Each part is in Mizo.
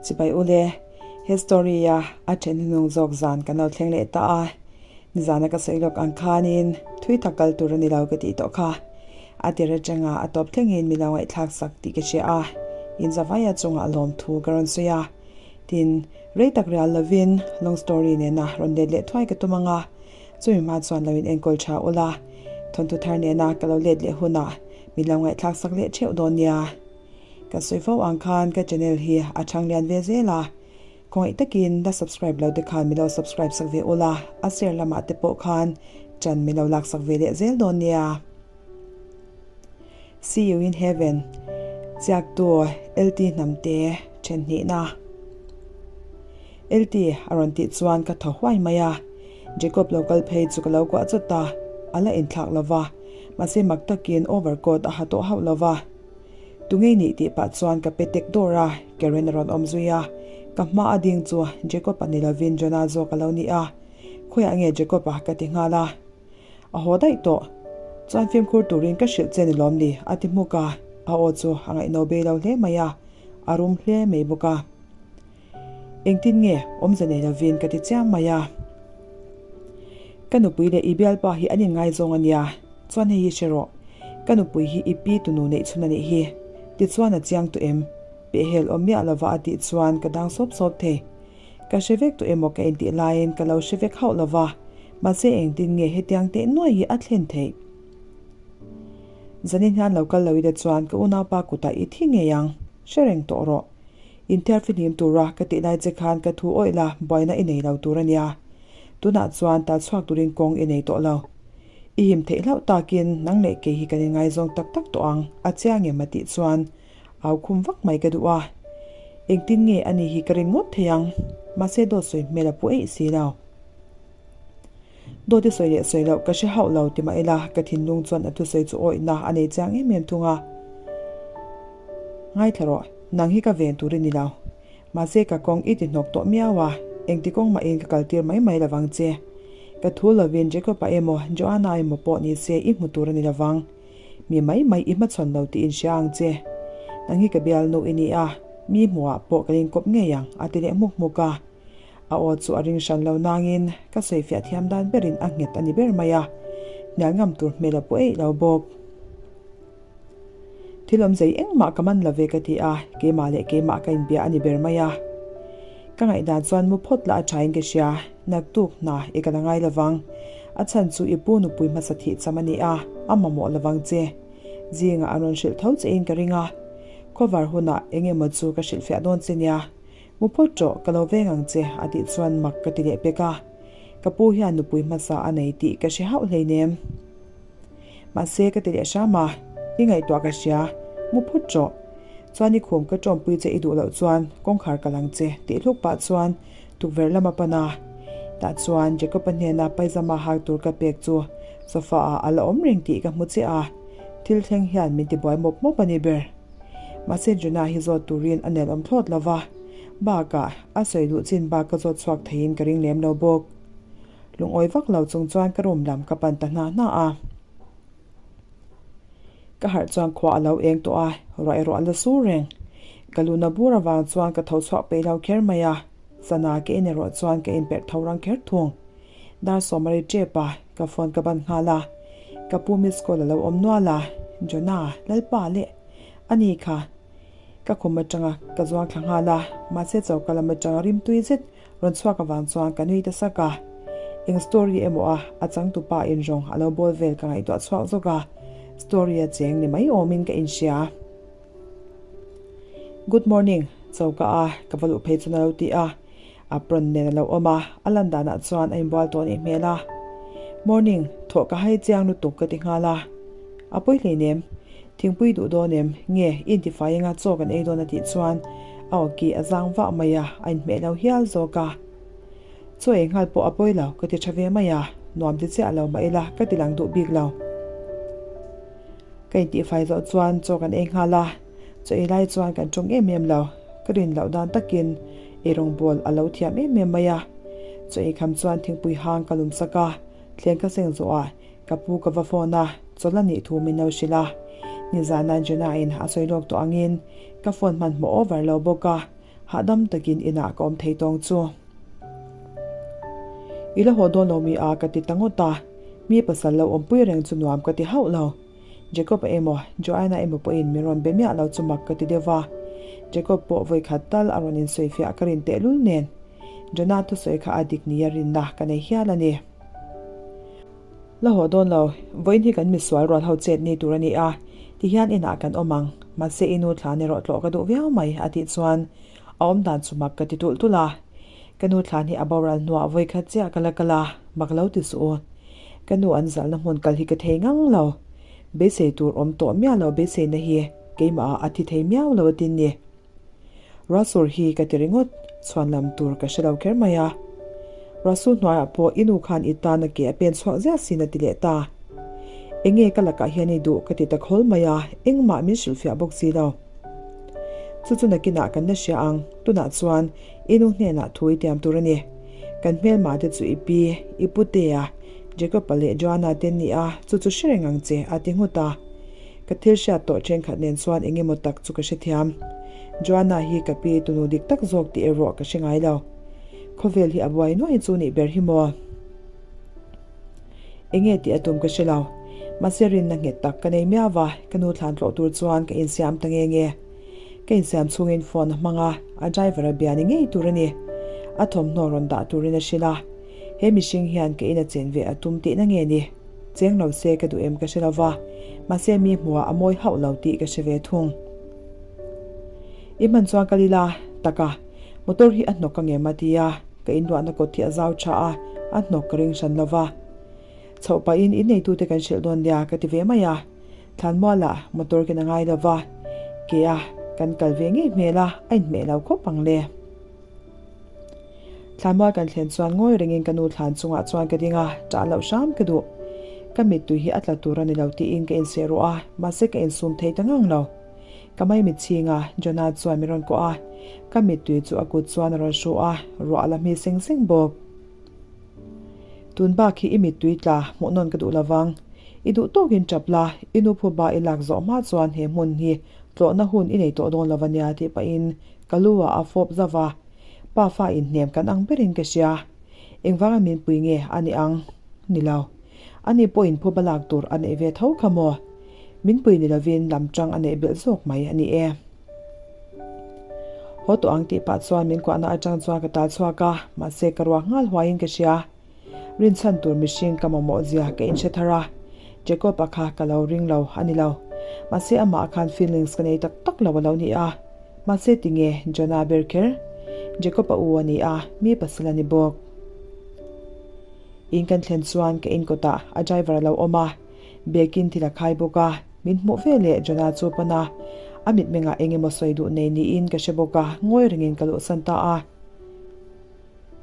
Chibai ule, he story a a then hnung zawk zan kan lo thleng leh ta a, nizana ka sawi lawk ang khanin thui tak kal tur a ni lo ka tih tawh kha. A tir atanga a tawp thlengin mi lo ngaihthlak sak tih ka hria a, in zavaia chungah lawmthu ka rawn sawi a. Tin, rei tak rial lovin long story nena rawn let leh thuai ka tum ang a, chumi hma chuan lo in enkawl tha ula, thawnthu thar nena ka lo let leh hunah mi lo ngaihthlak sak leh theuh dawn nia. Ka sawi fo ang khan ka channel hi a chhang lian ve zel a, khawngaih takin la subscribe lo te khan mi lo subscribe sak ve ula, a share lamah te pawh khan chan mi lo lak sak ve leh zel dawn nia. See you in heaven Chiaktu LT Hnamte then hnihna LT a rawn tih chuan ka thaw huai mai a, Jacob lo kal phei chu ka lo kuah chawt a, a la inthlak lo va, mahse mak takin overcoat a ha tawh hauh lo va. Tungei nih tih pah chuan ka pe tek dawr a, Karen a rawn awm zui a, ka hma a ding chu Jacob a ni lovin Jonah zawk a lo ni a, Khawiah nge Jacob a ka ti nghal a, a haw daih tawh. Chuan fimkhur turin ka hrilh che ni lawm ni a ti hmuk a, a aw chu a ngaihno bei lo hle mai a, a rum hle mai bawk a. Engtin nge awmze nei lovin ka ti chiang mai a. Ka nupui leh i bialpa hi an inngaizawng a nia, chuan hei hi hre rawh. Ka nupui hi i pi tunu neih chhun a nih hi. Tichuan a chiang tawh em? Pehhel awm miah lova a tih chuan ka dang sawp sawp thei. Ka hre vek tawh emaw ka intih laiin ka lo hre vek hauh lova, mahse engtin nge hetiang teh nuai hi a thlen theih? Zanin hian lo kal lo ila chuan ka unaupa kutah i thi ngei ang, hre reng tawh rawh. Inthiar fihlim tura ka tih lai che khan ka thu awih la, buaina i nei lo tur a nia. Tunah chuan tal chhuak turin kawng i nei tawh lo. I him theih hlauh takin nang leh kei hi kan inngaizawng tak tak tawh ang, a chiang em a tih chuan au khum vak mai ka duh a. Engtin nge ani hi ka ring ngawt thei ang? Mahse dawt sawi hmel a pu eih si lo. Dawt i sawi leh sawi loh ka hre hauh lo ti mah ila ka thinlung chuan a thusawi chu awihna a nei chiang em em thung a. Ngaithla rawh, nang hi ka ven tur i ni lo. Mahse ka kawng i ti hnawk tawh miau a, engti kawng mahin ka kaltir mai mai lovang che. Ka thu lovin Jacob-a emaw Joanna emaw pawh ni se i hmu tur a ni lovang. Mi mai mai i hmachhawn lo tih inhria ang che. Nang hi ka bialnu i ni a, mi hmuhah pawh kan inkawp ngei ang a ti leh hmuk hmuk a. A aw chu a ring hran lo nangin ka sawifiah thiam dan berin a nghet a ni ber mai a, hnial ngam tur hmel a pu eih lo bawk. Thil awmzei engmah ka man lo ve ka ti a, keimah leh keimah ka inbia a ni ber mai a. Ka ngaihdan chuan mu phawt lah a thain ka hria, naktuk hna i ka la ngai lovang. A chhan chu i pu nupui hmasa thih cham a ni a, a mamawh lovang che. Zingah an rawn hrilh tho chein ka ring a. Khawvar hunah eng emaw chu ka hrilhfiah dawn che nia. Mu phawt rawh, ka lo veng ang che a tih chuan mak ka ti leh pek a. Ka pu hian nupui hmasa a nei tih ka hre hauh hleinem. Mahse ka ti leh hram a, i ngaihtuah ka hria, mu phawt rawh. Chuan i khum ka tawmpui che i duh loh chuan kawngkhar ka lang che tih hluk pah chuan tukverh lam a pan a. Tah chuan Jacob-a hnena paizama hak tur ka pek chu sofa ah a la awm reng tih ka hmu chiah a, thil thleng hian min tibuai mawp mawp a ni ber. Mahse Jonah hi zawt turin a nelawm thlawt lo va, bakah a sawi duh chin bak ka zawt chhuak theiin ka ring lem lo bawk. Lungawi vak lo chung chuan ka room lam ka pan ta hna hna a. Ka harh chuan khua a lo eng tawh a, ruah erawh a la sur reng. Ka luna bur avang chuan ka tho chhuak peih lo kher mai a, sana ka in erawh chuan ka inperh tho rang kher thung. Dar sawmari tep a, ka phone ka ban nghal a. Ka pu miss call a lo awm nual a, Jonah, Lalpa leh a ni kha. Ka khum atanga ka zuang thla nghal a, mahse choka lam atanga rimtui zet rawn chhuak avang chuan ka nui ta sak a. Eng story emaw a, a changtupa in rawng a lo bawl vel ka ngaihtuah chhuak zawk a, story a cheng ni mai awmin ka inhria. Good morning, choka a ka va luh phei chuan a lo ti a. Apron nen a lo awm a, a lan danah chuan a inbual tawh anih hmel a. Morning, thawh ka hai chiang lutuk ka ti nghal a. A pawi hleinem, thingpui duh dawn em, nge i intifai anga chaw kan ei dawn a tih chuan a awki a zang vah mai a, a inhmeh lo hial zawk a. Chaw ei nghal pawh a pawi lo ka ti tha ve mai a, nuam ti chiah lo mah ila ka ti lang duh bik lo. Ka intihfai zawh chuan chaw kan ei nghal a. Chaw ei lai chuan kan tawng em em lo, ka rin loh dan takin ei rawngbawl a lo thiam em em mai a. Chaw ei kham chuan thingpui hang ka lum sak a, thleng ka seng zawh a, ka pu ka va phone a, chawlh a nih thu min lo hrilh a. Nizana Jonah-in a sawi lawk tawh angin ka phone hmanhmawh over lo bawk a. Hahdam takin inah ka awm thei tawng chu. I la haw dawn lo mi a ka ti ta ngawt a, mi pasal lo awmpui reng chu nuam ka ti hauh lo. Jacob-a emaw, Joanna emaw pawhin min rawn be miah lo chu mak ka ti deuh va. Jacob pawh vawikhat tal a rawn insawifiah ka rin tehlul nen. Jonah thusawi kha a dik nia rinna ka nei hial a ni. La haw dawn lo, vawiin hi kan misual rual ho chet ni tur a ni a, tihian inah kan awm ang, mahse i nu thlan erawh tlawh ka duh viau mai a tih chuan a awm dan chu mak ka ti tulh tulh a. Ka nu thlan hi a boral hnuah vawikhat chiah ka la kal a, mak lo ti suh u. Ka nu an zalhna hmun kal hi ka thei ngang lo. Beisei tur awm tawh miah lo beiseina hi keimah ah a thi thei miau lo a tin ni. Ruahsur hi ka ti ringawt, chhuan lam tur ka hre lo kher mai a. Ruahsur hnuaiah pawh i nu khan i tan a ke a pen chhuak ziah sin a ti leh ta. Enge ka lakah hian i duh ka ti ta khawl mai a, engmah min hrilhfiah bawk si lo. Chu chu nakinah kan la hria ang, tunah chuan i nu hnenah thu i tiam tur a ni. Kan hmelmah te chu i pi, i putea, Jacob-a leh Joanna te an ni a, chu chu hre reng ang che a ti nghut a. Ka thil hriat tawh thenkhat nen chuan eng emaw tak chu ka hrethiam. Joanna hi ka pi tunu dik tak zawk tih erawh ka hre ngai lo. Khawvel hi a buai nuai chu nih ber hi maw? Enge tih a tum ka hre lo. Mahse rinna nghet tak ka nei miau va, ka nu thlan tlawh tur chuan ka insiam ta nge nge. Ka insiam chhungin phone a hmang a, a driver a bia ni ngei tur a ni. A thawmhnaw rawn dah turin a hrilh a. He mihring hian ka in a chen ve a tum tihna nge ni? Cheng lo se ka duh em ka hre lo va, mahse mi hmuhah a mawi hauh lo tih ka hre ve thung. I hman chuan ka lila taka motor hi a hnawk ka ngem a ti a, ka inluahna kawt hi a zau tha a, a hnawk ka ring hran lo va. Chhoh pahin inneitute kan hrilh dawn nia ka ti ve mai a, Thlanmualah motor ken a ngai lo va, ke a kan kal ve ngei hmel a, a inhmeh lo khawp ang le. Thlanmual kan thlen chuan ngawi rengin ka nu thlan chungah chuan ka ding a, ṭah loh hram ka duh. Ka mittui hi a tla tur a ni lo tiin ka inseh ruah a, mahse ka insum thei ta ngang lo. Ka maimit chhing a, Jonah chuan min rawn kawh a, ka mittui chu a kut chuan a rawn hru a, ruah a la hmi seng seng bawk. Tun bak hi i mittui tla hmuh nawn ka duh lo vang. I duh tawkin ṭap la, i nu phuba i lak zawh hma chuan he hmun hi tlawhna hun i nei tawh dawn lo a nia tih pahin ka lu ah a fawp zauh a. Pa fa inhnem kan ang berin ka hria. Engvanga min pui nge a ni ang? Ni lo. Ani pawhin phuba lak tur a neih ve tho kha maw? Min pui ni lovin lam tang a neih belh zawk mai a ni e. Haw tawh ang tih pah chuan min kuahna atang chuan ka tal chhuak a, mahse ka ruak nghal huaiin ka hria. Rinchhan tur mihring ka mamawh zia ka inhre thar a, Jacob-a kha ka lo ring lo a ni lo. Mahse amah khan feelings ka nei tak tak lo a lo ni a. Mahse tinge Jonah ber kher? Jacob-a u a ni a, mi pasal a ni bawk. In kan thlen chuan ka inkawtah a driver a lo awm a, Bekin thil a khai bawk a, min hmuh ve leh Jonah chu pan a, a mitmengah eng emaw sawi duh nei niin ka hre bawk a, ngawi rengin ka luhsan ta a.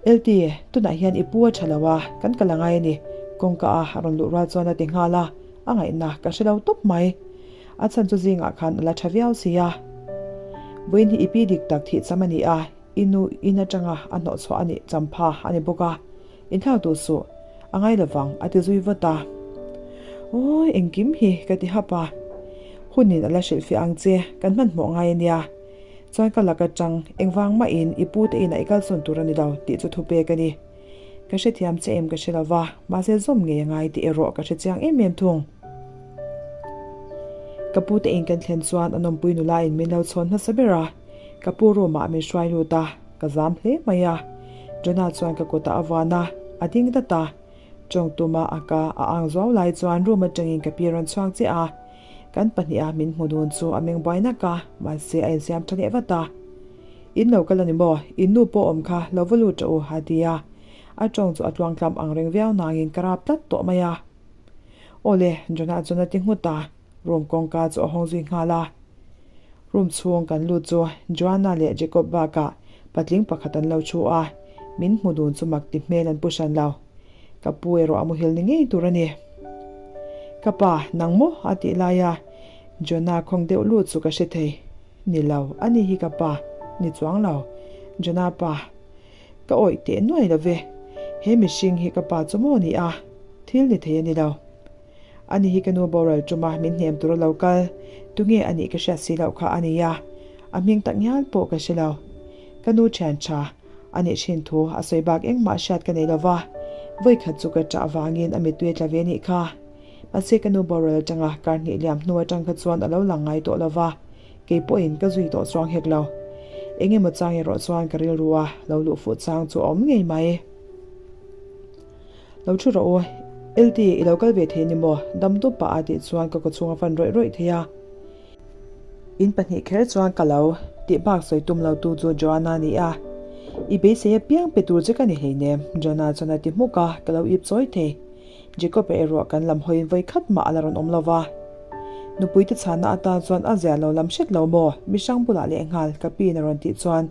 LT, tunah hian i pu a tha lo a, kan kal a ngai a ni, kawngka a a rawn luh rual chuan a ti nghal a, a ngaihna ka hre lo tawp mai. A chhan chu zingah khan a la tha viau si a. Vawiin hi i pi dik tak thih cham a ni a, i nu in atanga a hnawh chhuah a nih cham pha a ni bawk a, inthlak duh suh, a ngai lo vang a ti zui vat a. Awi, engkim hi ka ti hap a, hunin a la hrilhfiah ang che, kan hmanhmawh ngai a nia. Chuan ka lak atang engvang mahin i pu te inah i kalsawn tur a ni lo tih chu thupek a ni. Ka hrethiam che em ka hre lo va, mahse zawm ngei a ngai tih erawh ka hre chiang em em thung. Ka pu te in kan thlen chuan a nawmpui nula in min lo chhawn hmasa ber a, ka pu room ah min hruai lut a, ka zam hle mai a. Jonah chuan ka kutah a vuan a, a ding dat a. Tawng tuma a ka a ang zuau lai chuan room atangin ka pi rawn chhuak chiah a. Kan pahniha min hmu dun chu a meng buai nak a, mahse a insiam tha leh vat a. In lo kal a ni maw? In nu pawh awm kha lo va lut rawh u, a ti a. A tawng chu a tluangtlam ang reng viau nangin ka rap tlat tawh mai a. Aw le, Jonah chuan a ti nghut a, room kawngka chu a hawng zui nghal a. Room chhung kan lut chu Joanna leh Jacob bakah patling pakhat an lo thu a, min hmu dun chu mak ti hmel an pu hran lo. Ka pu erawh a muhil ni ngei tur a ni. Ka pa, nang maw? a tih lai a, Jonah khawng deuh lut chu ka hre thei. Ni lo, a ni hi ka pa, ni chuang lo. Jonah pa, ka awih teh nuai lo ve. He mihring hi ka pa chu maw ni a? Thil ni thei a ni lo. Ani hi ka nu boral ṭuma min hnem tur a lo kal. Tunge a nih ka hriat si loh kha a ni a, a hming tak ngial pawh ka hre lo. Ka nu thian tha a nih thin thu a sawi bak engmah hriat ka nei lova, vawikhat chu ka ṭah avangin a mittui a tla ve nih kha. Mahse ka nu boral atanga kar hnih liam hnu atang kha chuan a lo lang ngai tawh lova, kei pawhin ka zui tawh chuang hek lo. Eng emaw chang erawh chuan ka rilru a lo luh fuh chang chu a awm ngei mai. Lo thu rawh u, LT i lo kal ve thei ni maw? Dam dup pah a tih chuan ka kawchhung a fan rawih rawih thei a. In pahnih kher chuan ka lo tih bak sawi tum lo tu chu Joanna a ni a. I beisei apiang pe tur che ka ni hleinem, Joanna chuan a ti hmuk a, ka lo ip chawi thei. Jacob-a erawh kan lam hawiin vawi khat mah a la rawn awm lo va. Nupuite chhanna atan chuan a zia lo lam hret lo maw? Mi hrang bulah lehnghal ka piin a rawn tih chuan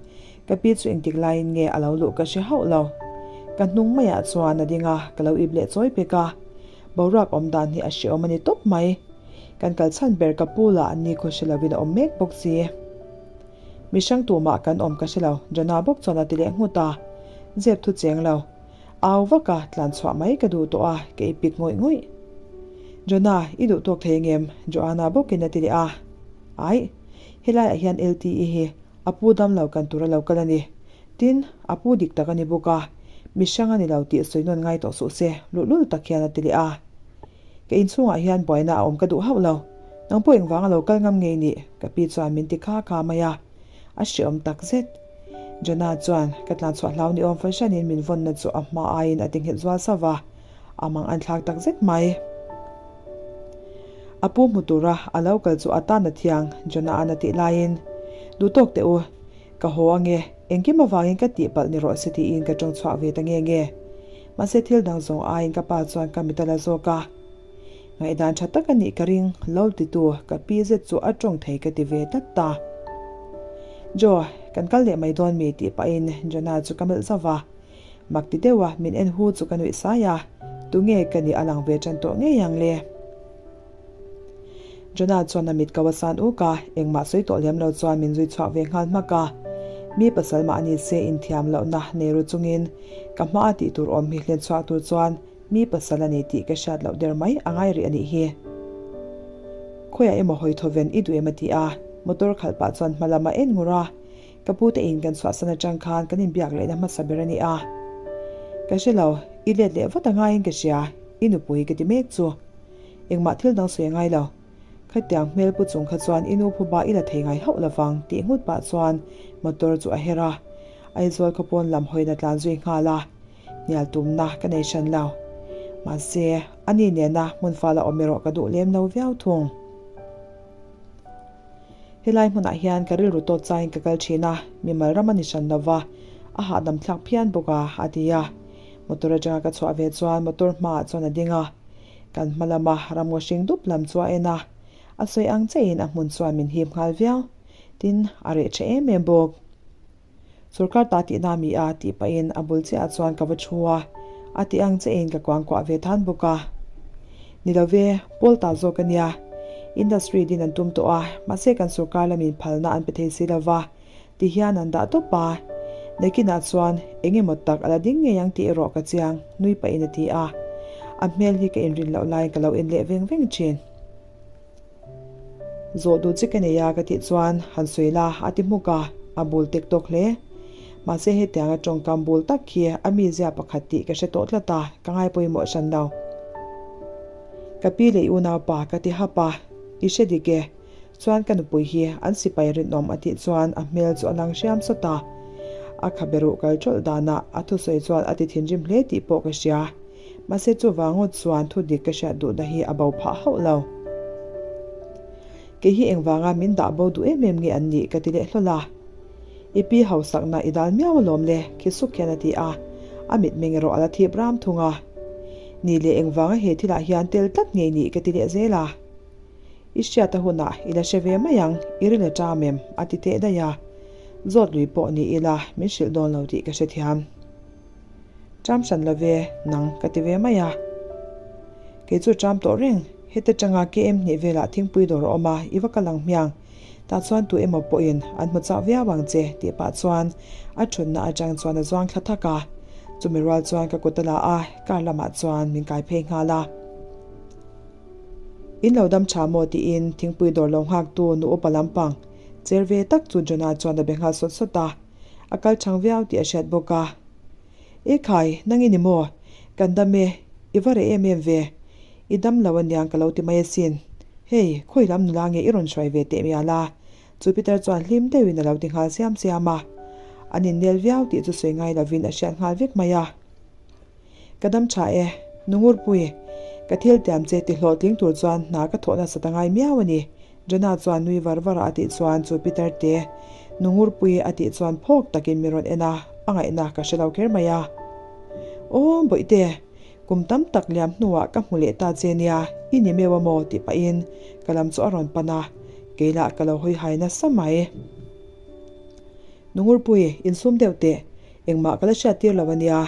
ka pi chu engtik laiin nge a lo luh ka hre hauh lo. Ka hnung maiah chuan a ding a, ka lo ip leh chawi pek a. Boruak awm dan hi a hreawm a ni tawp mai. Kan kal chhan ber ka pu lah ni khaw hre lovin a awm mek bawk si. Mi hrang tumah kan awm ka hre lo, Jonah bawk chuan a ti leh nghut a. Zep thu cheng lo. Au vak a, tlan chhuah mai ka duh tawh a, ka ipik ngawih ngawih. Jonah, i duh tawk thei engem? Joanna bawkin a ti leh a. Aih, helaiah hian LTE hi a pu dam lo kan tur a lo kal a ni. Tin, a pu dik tak a ni bawk a, mi hrang a ni lo tih sawi nawn ngai tawh suh se, luhlul tak hian a ti leh a. Ka inchhungah hian buaina a awm ka duh hauh lo. Nang pawh engvang a lo kal ngam ngei nih? Ka pi chuan min ti kha kha mai a. A hreawm tak zet. Jonah chuan ka tlanchhuah hlau ni awm fahranin min vawnna chu a hma aiin a ti nghet zual sauh va, a mang an thlak tak zet mai. A pu hmu tura a lo kal chu a tan a thiang, Jonah-a'n a tih laiin, Duh tawk teh u, ka haw ange, engkim avangin ka tihpalh ni rawh se tiin ka tawng chhuak ve ta nge nge. Mahse thil dang zawng aiin ka pa chuan ka mit a la zawk a. Ngaihdan tha tak a nih ka ring, lo titu ka pi zet chu a tawng thei ka ti ve tlat ta. Jo, kan kal leh mai dawn mi tih pahin Jonah chu ka melh zauh a. Mak ti deuh a min en hu chu ka nuih sai a, tunge ka nih a lang ve tan tawh ngei ang le. Jonah chuan a mit ko a san uk a, engmah sawi tawh lem lo chuan min zui chhuak ve nghal hmak a. Mi pasal mah ni se inthiam lohna nei ru chungin ka hma a tih tur awm hi hlen chhuak tur chuan Mi pasal a ni tih ka hriat loh der mai a ngai rih a nih hi. Khawiah emaw hawi thaw ven i duh em a ti a, motor khalh pah chuan hma lam a en ngur a, ka pu te in kan chhuahsan atang khan kan inbiak lehna hmasa ber a ni a. Ka hre lo, i let leh vat a ngaiin ka hria, i nupui ka ti mek chu. Engmah thil dang sawi a ngai lo. Khatiang hmel pu chung kha chuan i nu phuba i la thei ngai hauh lovang tih nghut pah chuan motor chu a her a, Aizawl khawpawn lam hawina tlan zui nghal a. Hnial tumna ka nei hran lo. Mahse, ani nena hmun fal a awm erawh ka duh lem lo viau thung. Helai hmunah hian ka rilru tawt changin ka kal thin a, mimal ram a ni hran lo va, a hahdam thlak phian bawk a, a ti a. Motor atanga ka chhuah ve chuan motor hmaah chuan a ding a. Kan hma lama ramngaw hring dup lam chu a en a, a sawi ang chiahin a hmun chuan min hip nghal viau. Tin, a reh tha em em bawk. Sorkar ta tihna mi a tih pahin a bul chiahah chuan ka va thu a, a tih ang chiahin ka kuangkuah ve than bawk a. Ni lo ve, pawl ta zawk a nia. Industry din an tum tawh a, mahse kan sorkar lamin phalna an pe thei si lo va, ti hian an dah tawp a. Nakinah chuan eng emaw tak a la ding ngei ang tih erawh ka chiang, nui pahin a ti a. A hmel hi ka inrin loh laiin ka lo en leh veng veng thin. Zawh duh che ka nei a ka tih chuan han sawi la a ti hmuk a, a bul tek tawk hle. Mahse hetianga tawngkam bul tak khi a mizia pakhat tih ka hre tawh tlat a, ka ngai pawimawh hran lo. Ka pi leh i unaupa ka ti hap a, i hre dik e, chuan ka nupui hi an sipai rinawm a tih chuan a hmel chu a lang hriam sawt a. A khabe ruh kal tawlh danah a thusawi chuan a ti thinrim hle tih pawh ka hria. Mahse chuvang ngawt chuan thu dik ka hriat duhna hi a bo phah hauh lo. Kei hi engvanga min dah bo duh em em nge an nih ka ti leh hlawl a. I pi hausakna i dal miau alawm le, khi suk hian a ti a, a mitmeng erawh a la thip ram thung a. Ni leh engvanga he thilah hian tel tlat ngei nih ka ti leh zel a. I hriat a hunah i la hre ve mai ang, i ri la ṭam em? a ti teh daih a. Zawt lui pawh ni ila min hrilh dawn lo tih ka hrethiam. Ṭam hran lo ve, nang ka ti ve mai a. Kei chu ṭam tawh reng, heta ṭanga KM hnih velah thingpui dawr a awm a, i va kal ang hmiang. Tah chuan tu emaw pawhin an hmu chak viau ang che tih pah chuan a ṭhutna aṭang chuan a zuang thla thak a. Chumi rual chuan ka kut a la a, car lamah chuan min kai phei nghal a. In lo dam ṭha maw tiin thingpui dawr lo nghaktu nu upa lampang cher ve tak chu Jonah chuan a be nghal sawt sawt a. A kal chang viau tih a hriat bawk a. E khai, nang i ni maw? Kan dam e, i va reh em em ve. I dam lo aniang ka lo ti mai asin. Hei, khawi lam nula nge i rawn hruai ve teh mial a? Chu Peter chuan hlim deuhin a lo ti nghal siam siam a. An innel viau tih chu sawi ngai lovin a hriat nghal vek mai a. Ka dam tha e, Nungurpui, ka thil tiam che ti hlawhtling tur chuan hna ka thawh nasat a ngai miau a ni, Jonah chuan nui var var a a tih chuan chu Peter te, Nungurpui a tih chuan phawk takin min rawn en a, a ngaihna ka hre lo kher mai a. Aw, Bawihte, kum tam tak liam hnuah ka hmu leh ta che nia, i ni meuh a maw? tih pahin ka lam chu a rawn pan a, kei lah ka lo hawi hai nasa mai. Nungurpui, insum deuh teh, Engmah ka la hriat tir lo a nia.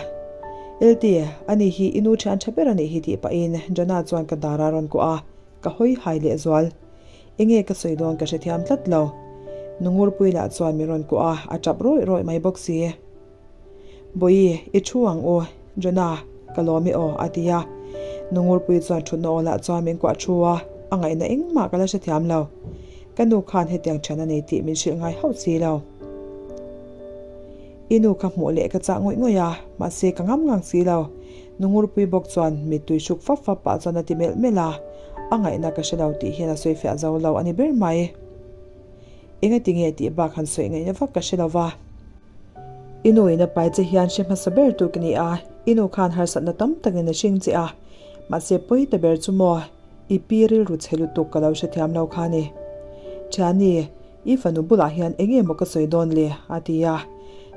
LT, ani hi i nu thian tha ber a nih hi tih pahin Jonah chuan ka dar a rawn kuah a, ka hawi hai leh zual. Enge ka sawi dawn ka hrethiam tlat lo. Nungurpui lah chuan min rawn kuah a, a tap rawih rawih mai bawk si. Bawihi, i thu ang u, Jonah, ka lawm i aw, a ti a. Nungurpui chuan thutna aw lah chuan min kuah thu a, a ngaihna engmah ka la hrethiam lo. Ka nu khan hetiang thian a nei tih min hrilh ngai hauh si lo. I nu kha hmuh leh ka chah ngawih ngawih a, mahse ka ngam ngang si lo. Nungurpui bawk chuan mittui hruk fap fap pah chuan a ti melh melh a, a ngaihna ka hre lo tih hian a sawi fiah zo lo a ni ber mai. Engati nge tih bak han sawi ngaihna vak ka hre lo va. I nu in a pai che hian hre hmasa ber tu ka ni a, i nu khan harsatna tam takin a hring che a, mahse pawi ta ber chu maw, i pi rilru chhe lutuk ka lo hrethiam lo kha ni. Thiani, I fanu bulah hian eng nge maw ka sawi dawn le? a ti a.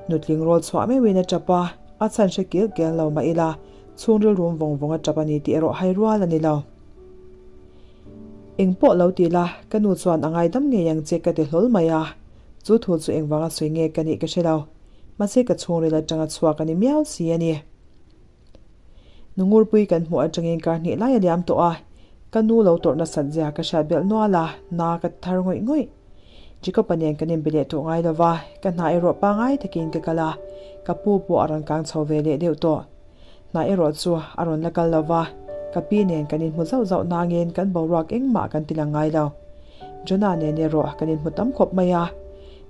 Nutling rawl chhuah meuhin a tap a, a chhan hre kil kel lo mah ila, chhungril rum vawng vawng a tap a ni tih erawh hai rual a ni lo. Eng pawh lo ti la, ka nu chuan a ngaidam ngei ang che ka ti hlawl mai a. Chu thu chu engvanga sawi nge ka nih ka hre lo. Mahse ka chhungril atanga chhuak a ni miau si a ni. Nungurpui kan hmuh atangin kar hnih lai a liam tawh a, ka nu lo tawrh nasat zia ka hriat belh nual a, na ka thar ngawih ngawih. Jacob-a nen kan inbe leh tawh ngai lova, ka hna erawh pangai takin ka kal a, ka pu pawh a rawn kang chho ve leh deuh tawh. Hna erawh chu a rawn la kal lova, ka pi nen kan inhmu zauh zauh nangin kan boruak engmah kan ti lang ngai lo. Jonah nen erawh kan inhmu tam khawp mai a,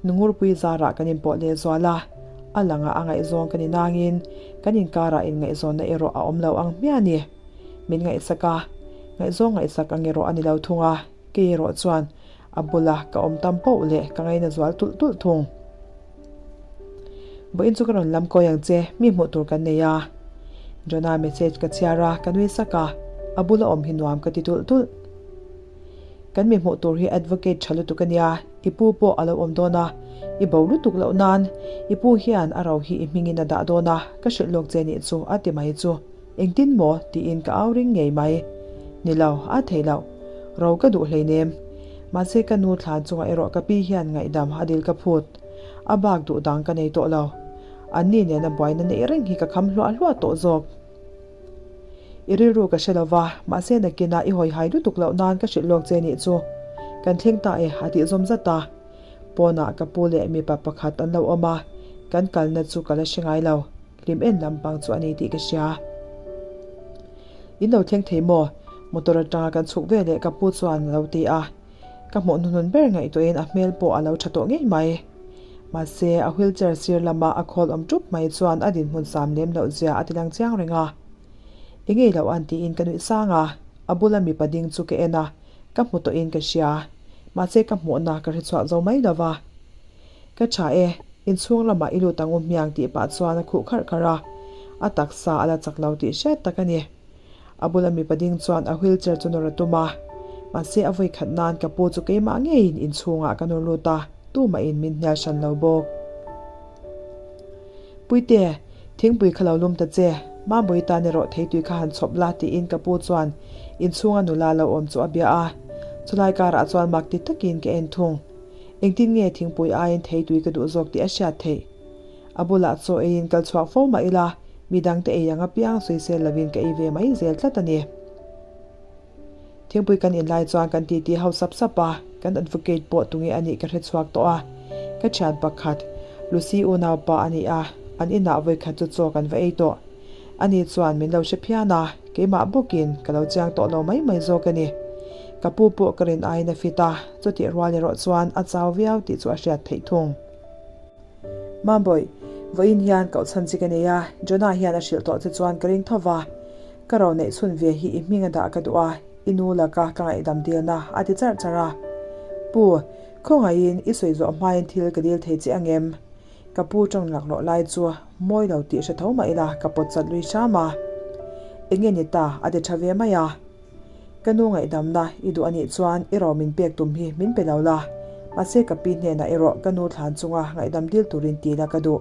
Nungurpui zarah kan inpawh leh zual a, a langah a ngaihzawng ka ni nangin kan inkarah inngaihzawnna erawh a awm lo ang hmiah ni. Min ngaihsak a, ngaihzawng ngaihsak ang erawh a ni lo thung a, kei erawh chuan a bula ka awm tam poh leh ka ngaina zual tulh tulh thung. Vawiin chu ka rawn lam kawi ang che, mi hmuh tur kan nei a. Jonah message ka chhiar a, ka nui sak a, a bula awm hi nuam ka ti tulh tulh. Kan mi hmuh tur hi advocate tha lutuk a nia, i pu pawh a lo awm dawn a, i bo lutuk loh nan i pu hian a ro hi i hmingin a dah dawn a, ka hrilh lawk che nih chu a ti mai chu. Engtin maw? tiin ka au ring ngei mai. Ni lo, a thei loh. Ro ka duh hleinem. Mahse ka nu thlan chungah erawh ka pi hian ngaihdam a dil ka phut. A bak duh dang ka nei tawh lo. Anni nena buaina neih reng hi ka kham hluah hluah tawh zawk. I rilru ka hre lo va, mahse nakinah i hawi hai lutuk loh nan ka hrilh lawk che nih chu. Kan thleng ta e, a tih zawm zat a. Pawnah ka pu leh mipa pakhat an lo awm a, kan kalna chu ka la hre ngai lo. Hlim en lampang chu a ni tih ka hria. In lo thleng thei maw? Motor atanga kan chhuk veleh ka pu chuan a lo ti a. Ka hmuh hnuhnun ber ngaihtuahin a hmel pawh a lo tha tawh ngei mai. Mahse, a wheelchair sir lama a khawl awm ṭup mai chuan a dinhmun sam lem loh zia a ti lang chiang reng a. I ngei loh an tiin ka nuih sang a, a bula mipa ding chu ka en a, ka hmu tawhin ka hria. Mahse, ka hmuhna ka hre chhuah zo mai lo va. Ka ṭha e, inchhung lamah i lut ang u hmiang tih pah chuan a khuh kharh kharh a, a taksa a la chak lo tih hriat tak a ni. A bula mipa ding chuan a wheelchair chu nawr a tum a, mahse a vawi khat nan ka pu chu keimah ngeiin inchhungah ka nawr lut a, tumahin min hnial hran lo bawk. Puite, thingpui kha lo lum ta che, Mambawi tan erawh theitui kha han chhawp la tiin ka pu chuan inchhunga nula lo awm chu a bia a, chulai karah chuan mak ti takin ka en thung. Engtin nge thingpui aiin theitui ka duh zawk tih a hriat theih? A bulah chaw eiin kal chhuak fo mah ila, midangte ei ang apiang sawisel lovin ka ei ve mai zel tlat a ni. Thingpui kan inlai chuan kan titi ho sap sap a, kan advocate pawh tunge a nih ka hre chhuak tawh a. Ka thian pakhat, Lucy unaupa a ni a, an inah vawikhat chu chaw kan va ei tawh. Ani chuan min lo hre phian a, keimah bawkin ka lo chiang tawh lo mai mai zawk a ni. Ka pu pawh ka rin aiin a fit a, chutih rual erawh chuan a chau viau tih chu a hriat theih thung. Mambawih, vawiin hian koh chhan chi ka nei a, Jonah hian a hrilh tawh che chuan ka ring tho va. Ka ro neih chhun ve hi i hming a dah ka duh a, i nu laka ka ngaihdam dilna a ti charh charh a. Pu, khawngaihin i sawi zawh hmain thil ka dil thei che angem? Ka pu tawng laklawh lai chu mawi lo tih hre tho mah ila ka pawt chat lui hram a. Enge ni ta a ti tha ve mai a. Ka nu ngaihdamna i duh anih chuan i ro min pek tum hi min pe lo la, mahse ka pi hnenah erawh ka nu thlan chunga ngaihdam dil turin ti la ka duh.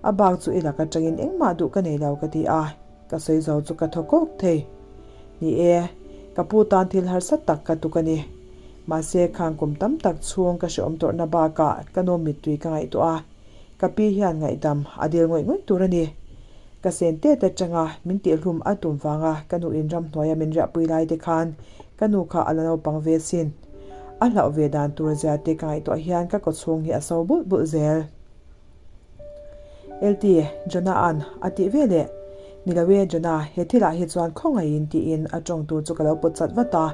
A bak chu i lak atangin engmah duh ka nei lo ka ti a, ka sawi zo chu ka thaw kawk thei. Ni e, ka pu tan thil harsa tak ka tuk a ni. Mahse khang kum tam tak chhung ka hreawm tawrhna bakah ka nu mittui ka ngaihtuah a, ka pi hian ngaihdam a dil ngawih ngawih tur a ni. Ka sen tet atanga min tihhlum a tum vanga ka nu in ramhnuaia min riahpui lai te khan ka nu kha a la naupang ve sin. A hlauh ve dan tur zia te ka ngaihtuah hian ka kawchhung hi a so bulh bulh zel. LT, Jonah-a'n a tih ve leh. Ni lo e, Jonah, he thilah hi chuan khawngaihin tiin a tawng tur chu ka lo pawt chat vat a.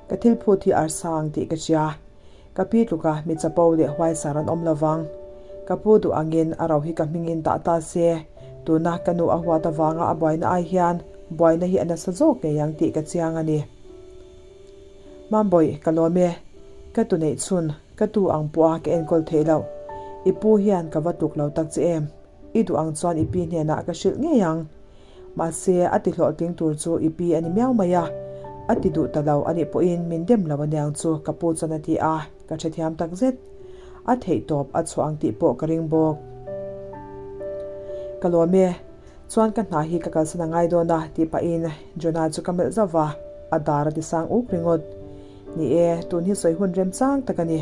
Ka thil phut hi arsa ang tih ka hria. Ka pi tluka mi chapo leh huaisar an awm lo vang. Ka pu duh angin a ro hi ka hmingin dah ta se, tuna ka nu a huat avanga a buaina ai hian buaina hi a nasa zawk ngei ang tih ka chiang a ni. Mambawih, ka lawm e. Ka tu neih chhun, ka tu ang pawha ka enkawl theih loh. I pu hian ka va tluk lo tak che em? I duh ang chuan i pi hnenah ka hrilh ngei ang. Mahse, a ti hlawhtling tur chu i pi a ni miau mai a. A ti duh ta lo a nih pawhin min dem lo aniang chu ka pu chuan a ti a, ka hrethiam tak zet. A theih tawp a chhuah ang tih pawh ka ring bawk. Ka lawm e. Chuan ka hna hi ka kalsan a ngai dawn a tih pahin Jonah chu ka melh zauh va, a dar a ti sang uk ringawt. Ni e, tun hi sawi hun remchang tak a ni.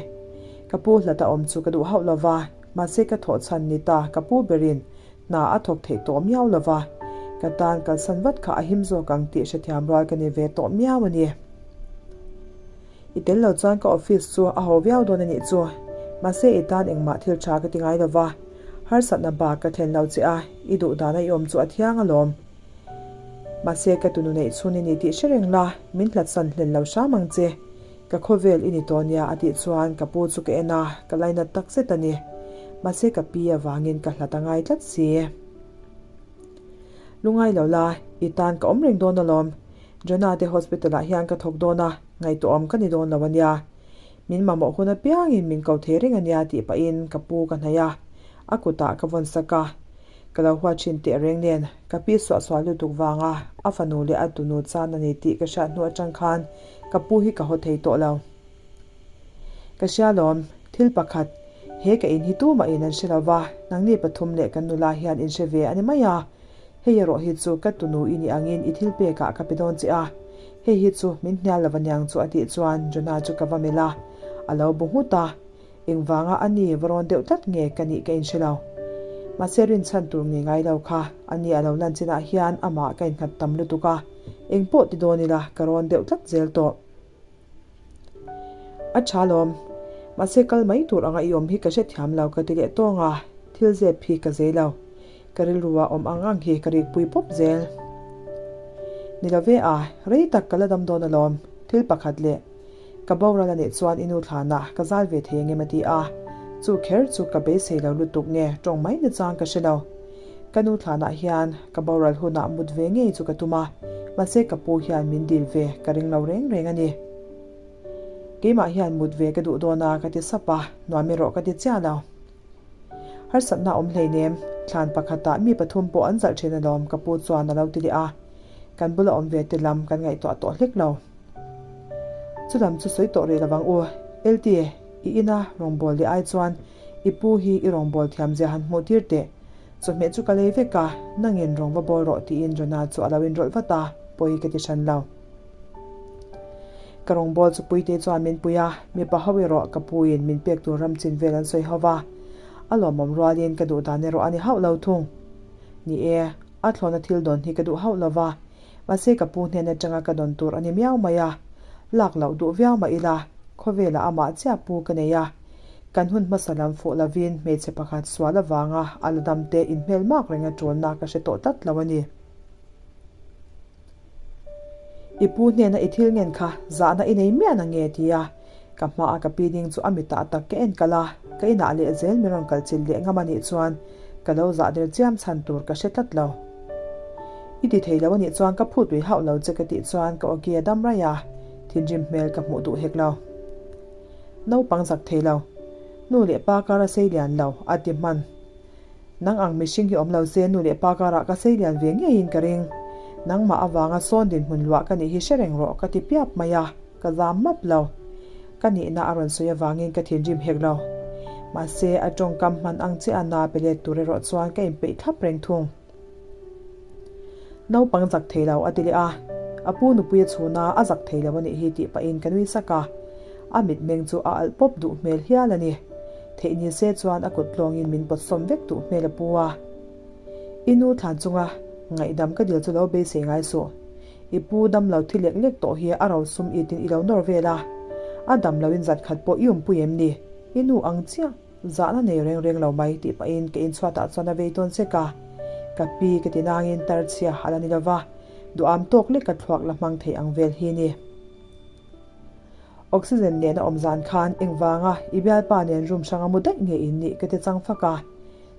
Ka pu hlata awm chu ka duh hauh lo va, mahse ka thawh chhan ni ta ka pu berin hna a thawk theih tawh miau lo va, ka tan kalsan vat kha a him zawk ang tih hrethiam rual ka ni ve tawh miau a ni. I tel lo chuan ka office chu a ho viau dawn a nih chu. Mahse i tan engmah thil tha ka ti ngai lo va, harsatna bak ka thlen lo che a, i duh dana i awm chu a thiang alawm. Mahse ka tunu neih chhun i ni tih hre reng la, min hlatsan hlen lo hram ang che. Ka khawvel i ni tawh nia a tih chuan ka pu chu ka en a, ka lainat tak zet a ni. Mahse ka pi avangin ka hlat a ngai tlat si. Lungai lo la, i tan ka awm reng dawn alawm. Jonah te hospital ah hian ka thawk dawn a, ngaihtuahawm ka ni dawn lo ania. Min mamawh hun apiangin min ko thei reng ania tih pahin ka pu ka hnaih a, a kutah ka vawn sak a. Ka lo huat thin teh reng nen, ka pi suahsual lutuk vanga a fanu leh a tunu chan a ni tih ka hriat hnu atang khan ka pu hi ka haw thei tawh lo. Ka hria lawm, thil pakhat, he ka in hi tumahin an hre lo va, nangni pathum leh kan nula hian in hre ve a ni mai a. Hei erawh hi chu ka tunu i nih angin i thil pekah ka pe dawn che a, hei hi chu min hnial lo aniang chu a tih chuan Jonah chu ka va melh a, a lo bu nghut a, engvanga a ni va rawn deuh tlat nge ka nih ka inhre lo. Mahse rinchhan tur nge ngai lo kha, a ni a lo lan chinah hian amah ka innghat tam lutuk a, engpawh ti dawn ila ka rawn deuh tlat zel tawh. A tha lawm. Mahse kal mai tur anga i awm hi ka hrethiam lo ka ti leh tawng a, thil zep hi ka zei lo. Ka rilru ah awm ang ang hi ka rikpui pawp zel. Ni lo ve a, rei tak ka la dam dawn alawm, thil pakhat leh ka boral a nih chuan i nu thlanah ka zal ve thei engem a ti a, chu kher chu ka beisei lo lutuk nge tawng mai na chang ka hre lo. Ka nu thlanah hian ka boral hunah mut ve ngei chu ka tum a, mahse ka pu hian min dil ve ka ring lo reng reng a ni. Keimah hian mut ve ka duh dawn a ka ti sap a, nuam erawh ka ti chiah lo. Harsatna awm hleinem, thlan pakhatah mi pathum pawh an zalh thin alawm ka pu chuan a lo ti leh a, kan bula awm ve te lam kan ngaihtuah tawh hlek lo. Chu lam chu sawi tawh rih lovang u, LT, i ina rawngbâwl leh ai chuan I pu hi i rawngbâwl thiam zia han hmuh tir teh. Chawhmeh chu ka lei vek a, nangin rawng va bawl rawh tiin Jonah chu a lo inrawlh vat a, pawi ka ti hran lo. Ka rawngbâwl chu Puite chuan min pui a, mipa ho erawh ka puin min pek tur ram chin vel an sawi ho va, a lawmawm rualin ka duh dan erawh a ni hauh lo thung. Ni e, a thlawna thil dawn hi ka duh hauh lo va, mahse ka pu hnen atanga ka dawn tur a ni miau mai a, lak loh duh viau mah ila, khawvelah amah chiah pu ka nei a. Kan hun hmasa lam fuh lovin hmeichhe pakhat sual avanga a la dam te inhmel mak reng a tulna ka hre tawh tlat lo a ni. I pu hnena i thil ngen kha zahna i nei miah na nge? ti a ka hmaa ka pi ding chu a mitah tak ka en kalh a. Ka inah leh zel min rawn kal chilh leh ngam a nih chuan ka lo zah der chiam chhan tur ka hre tlat lo. I ti thei lo a nih chuan ka phut lui hauh lo che ka tih chuan ka awki a dam raih a, thinrim hmel ka hmuh duh hek lo. Naupang zak thei lo. Nu leh pa kar a sei lian lo, a ti hman. Nang ang mihring hi awm lo se nu leh pa karah ka sei lian ve ngeiin ka ring. Nangmah avanga sawn dinhmun luah ka nih hi hre reng rawh ka ti piap mai a, ka zam map lo. Ka nihna a rawn sawi avangin ka thinrim hek lo. Mahse, a tawngkam hman ang chiah a na pe let tur erawh chuan ka inpeih thlap reng thung. Naupang zak thei lo a ti leh a, a pu nupui a chhun a, a zak thei lo a nih hi tih pahin ka nui sak a, a mitmeng chu a alh pawp duh hmel hial a ni. Theih ni se chuan a kut tlawngin min pawt sawm vek duh hmel a pu a. I nu thlan chunga ngaihdam ka dil chu lo beisei ngai suh. I pu dam lo thi lek lek tawh hi a ro sum itin i lo nawr vel a, a dam loin zat khat pawh i awmpui em ni? I nu ang chiah. Zahna nei reng reng lo mai tih pahin ka inchhuatah chuan a vei tawn sek a, ka pi ka ti nangin tarchhia a la ni lova, duham tawk lek ka thluak la hmang thei ang vel hi ni. Oxygen nen a awm zan khan engvanga i bialpa nen room hranga mu daih nge in nih ka ti chang fak a,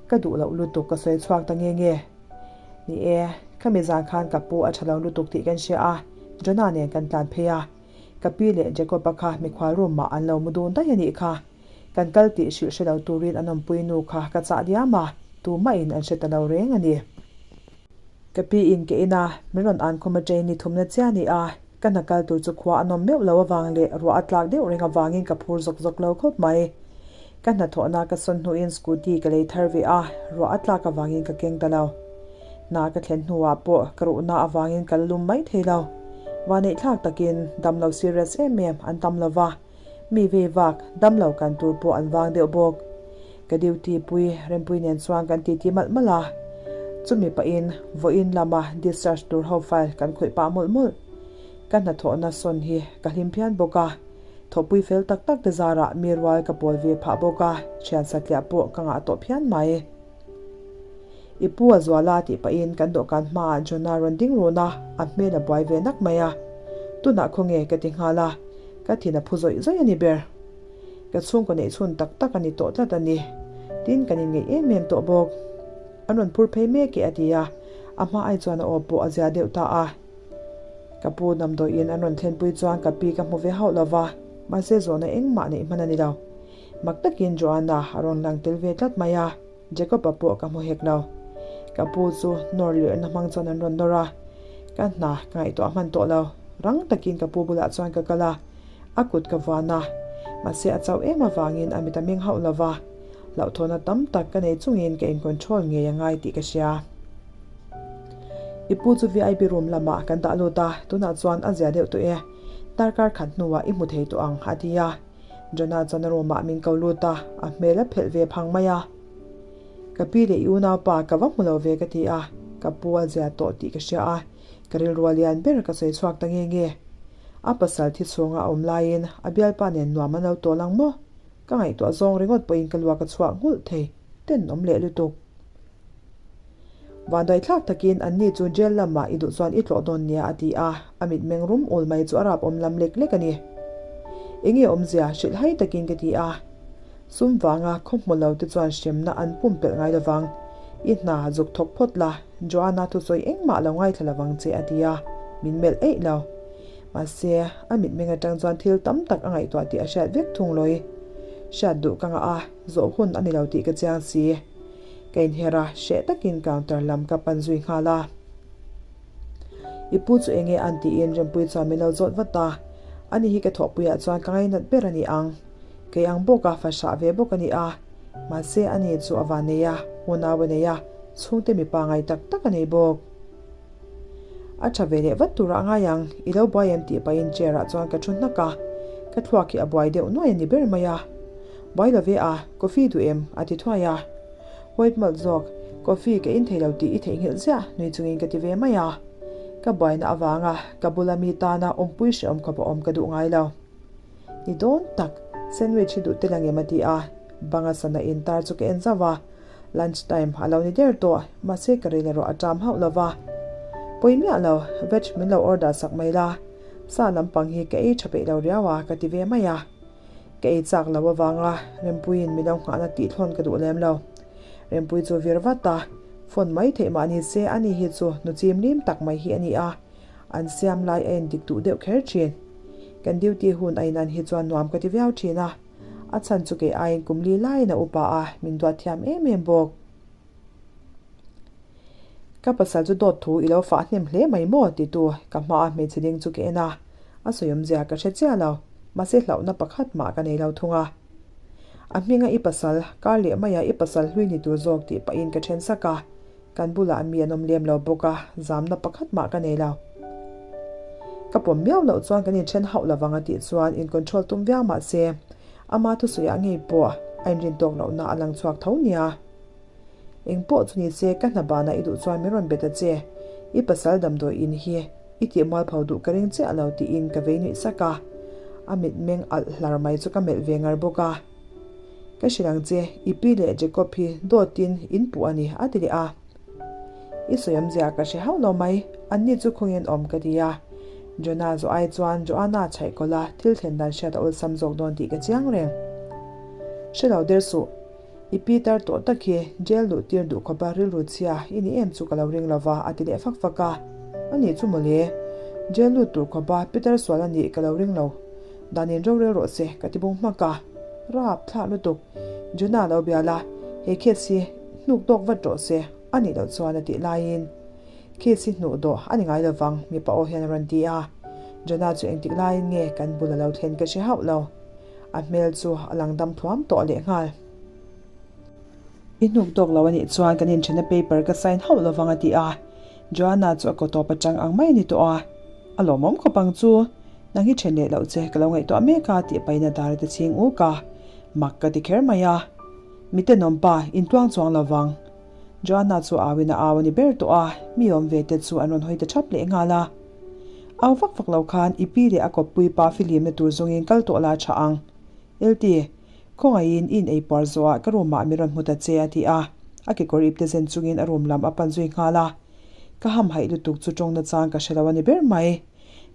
ka duh loh lutuk ka sawi chhuak ta nge nge. Ni e, khami zan khan ka pu a tha lo lutuk tih kan hria a, Jonah nen kan tlan phei a, ka pi leh Jacob-a kha mikhual room ah an lo mu dun daih a nih kha. Kan kal tih hrilh hre lo turin an awmpui nu kha ka chah diam a, tumahin an hre ta lo reng a ni. Ka pi in ka in a, min rawn an khum atangin ni thumna chiah a ni a, ka hna kal tur chu khua a nawm meuh lo avang leh ruah a tlak deuh reng avangin ka phur zawk zawk lo khawp mai. Ka hnathawhna ka sawn hnuin scooty ka lei thar ve a, ruah a tlak avangin ka keng ta lo. Hna ka thlen hnuah pawh ka ruhna avangin ka la lum mai thei lo. Vaneihthlak takin damlo serious em em an tam lo va. Mi vei vak, dam lo kan tur pawh an vang deuh bawk. Ka duty pui Rempui nen chuan kan titi malh malh a. Chumi pahin vawiin lama discharge tur ho file kan khawih pah mawlh mawlh. Ka hnathawhna sawn hi ka hlim phian bawk a. Thawhpui fel tak tak te zarah mi rual ka pawl ve phah bawk a, thian satliah pawh ka ngah tawh phian mai. I pu a zual a tih pahin kan dawhkan hmaah Jonah rawn ding run a, a hmel a buai ve nak mai a. Tunah khawnge ka ti nghal a, ka thin a phu zawih zawih a ni ber. Ka chhungkaw neih chhun tak tak a ni tawh tlat a ni. Tin kan inngeih em em tawh bawk. An rawn phur phei mek e a ti a, a hma ai chuan a aw pawh a zia deuh ta a. Ka pu damdawiin an rawn thlenpui chuan ka pi ka hmu ve hauh lo va, mahse zawhna engmah neih hman a ni lo. Mak takin Joanna a rawn lang tel ve tlat mai a, Jacob-a pawh ka hmu hek lo. Ka pu chu nawr lirhna hmang chuan an rawn nawr a, ka hna ka ngaihtuah hman tawh lo. Rang takin ka pu bulah chuan ka kal a, a kut ka vuan a, mahse a chauh em avangin a mit a meng hauh lo va, hlauhthawhna tam tak ka nei chungin ka in-control ngei a ngai tih ka hria. I pu chu vip room lamah kan dah lut a, tunah chuan a zia deuh tawh e, darkar khat hnuah i hmu thei tawh ang a ti a. Jonah chuan a room ah min ko lut a, a hmel a phelh ve phang mai a. Ka pi leh i unaupa ka va hmu lo ve ka ti a, ka pu a zia tawh tih ka hria a, ka rilru a lian ber ka sawi chhuak ta nge nge. A pasal thi chhunga a awm laiin a bialpa nen nuam an lo tawl ang maw? Ka ngaihtuah zawng ringawt pawhin ka luak a chhuak nghulh thei, tenawm leh lutuk. Vanduaithlak takin anni chu jail lamah i duh chuan i tlawh dawn nia a ti a, a mitmeng rum ul mai chu a rap awm lam lek lek a ni. Enge awmzia hrilhhai takin ka ti a, sum vanga khaw hmu lo te chuan hremna an pumpelh ngai lovang, i hna zuk thawk phawt la, Joanna thusawi engmah lo ngaithla lovang che a ti a, min melh eih lo. Mahse, a mitmeng atang chuan thil tam tak a ngaihtuah tih a hriat vek thung lawi. Hriat duh ka ngah a, zawh hun a ni lo tih ka chiang si. Ka inher a, hreh takin counter lam ka pan zui nghal a. I pu chu enge an tiin Rempuii chuan min lo zawt vat a, ani hi ka thawhpuiah chuan ka ngainat ber a ni ang. Kei ang bawka fa hrah ve bawk a ni a, mahse ani chu a van nei a, unau a nei a, chhungte mipa ngai tak tak a nei bawk. A tha ve leh vat turah a ngai ang, i lo buai em tih pahin chair ah chuan ka thu hnak a, ka thluak hi a buai deuh nuai a ni ber mai a. Buai lo ve a, coffee duh em? a ti thuai a. White malt zawk, coffee ka in thei lo tih i theihnghilh ziah nui chungin ka ti ve mai a. Ka buaina avanga ka bula mi tana awmpui hrehawm khawp a awm ka duh ngai lo. Ni dawn tak, sandwich hi duh tel angem a ti a, banga sana intar chu ka en zauh a. Lunch time a lo ni der tawh, mahse ka ril erawh a ṭam hauh lo va. Pawi miah lo, veg min lo order sak mai la, sa lampang hi ka ei ṭha peih lo riau a ka ti ve mai a. Ka ei chak lo avanga Rempuiin mi lo nghahna tih thlawn ka duh lem lo. Rempui chu vir vat a, phone mai theih mah ni se ani hi chu nu chim lim tak mai hi a ni a, an siam lai a indik duh deuh kher thin. Kan duty hun a inan hi chuan nuam ka ti viau thin a, a chhan chu kei aiin kum li laiin a upa a, min duat thiam em em bawk. Ka pasal chu dawt thu i lo fah hnem hle mai maw? titu ka hmaa hmeichhe ding chu ka en a, a sawiawmzia ka hre chiah lo, mahse hlauhna pakhat mah ka nei lo thung a. A hminga i pasal, kar leh maia i pasal hlui ni tur zawk tih pahin ka then sak a, kan bulah mi an awm lem lo bawk a, zamna pakhat mah ka nei lo. Ka pawm miau loh chuan kan inthen hauh lovang a tih chuan in control tum viau mah se, ama thusawiah ngei pawh a inrin tawk lohna a lang chhuak tho nia. Eng pawh chu ni se, ka hna banah i duh chuan min rawn bet a che. I pasal damdawi in hi i tih mualpho duh ka ring chiah lo tiin ka vei nuih sak a. A mitmeng alh hlar mai chu ka melh ve ngar bawk a. Ka hrilh ang che, i pi leh Jacob hi dawtin in puh a ni a ti leh a. I sawiamzia ka hre hauh lo mai, anni chu khawngin awm ka ti a. Jonah zawh ai chuan Joanna chhaih kawlh a, thil thlen dan hriat a awlsam zawk dawn tih ka chiang reng. Hre lo der suh. I pi tar tawh tak hi jail luh tir duh khawpa rilru chhia i ni em chu ka lo ring lo va a ti leh fak fak a. A nih chu mawle, jail lut tur khawpa Peter sual a nih ka lo ring lo. Danin rorel rawh se ka ti bung hmak a. Rap thlah lutuk. Jonah lo bia la, he case hi hnuk tawk vat rawh se a nih loh chuan a tih laiin case hi hnuh dawh a ni ngai lovang mipa aw hian a rawn ti a. Jonah chu engtik laiin nge kan bul a lo thlen ka hre hauh lo. A hmel chu a lang dam thuam tawh lehnghal. I hnuk tawk lo a nih chuan kan inthena paper ka sign hauh lovang a ti a. Joanna chu a kaw tawp atang ang mai a ni tawh a. A lawmawm khawp ang chu. Nang hi then leh loh che ka lo ngaihtuah mek a tih pahin a dar a ti chhing uk a. Mak ka ti kher mai a. Mi tenawm pa, intuang chuang lovang. Joanna chu auin a au a ni ber tawh a, mi awm ve te chu an rawn hawi ta thap lehnghal a. Au vak vak lo khan i pi leh a kawppui pa filimna tur zawngin kal tawh la tha ang. LT, Khawngaihin i in ei puar zawhah ka room ah mi rawn hmu ta che a ti a, a kekawr ip te zen chungin a room lam a pan zui nghal a. Ka hamhaih lutuk chu tawngna chang ka hre lo a ni ber mai.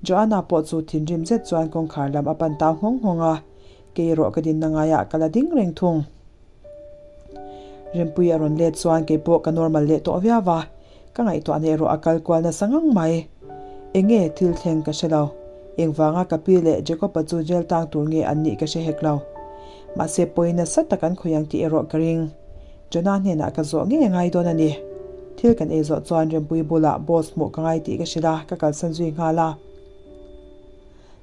Joanna pawh chu thinrim zet chuan kawngkhar lam a pan tau nghawng nghawng a, kei erawh ka dinna ngaiah ka la ding reng thung. Rempui a rawn let chuan kei pawh ka normal leh tawh viau a, ka ngaihtuahna erawh a kal kual nasa ngang mai. Enge thil thleng ka hre lo. Engvanga ka pi leh Jacob-a chu jail tang tur nge an nih ka hre hek lo. Mahse pawi nasa tak an khawi ang tih erawh ka ring. Jonah hnenah ka zawh ngei a ngai dawn a ni. Thil kan ei zawh chuan Rempui bulah boss hmuh ka ngai tih ka hrilh a, ka kalsan zui nghal a.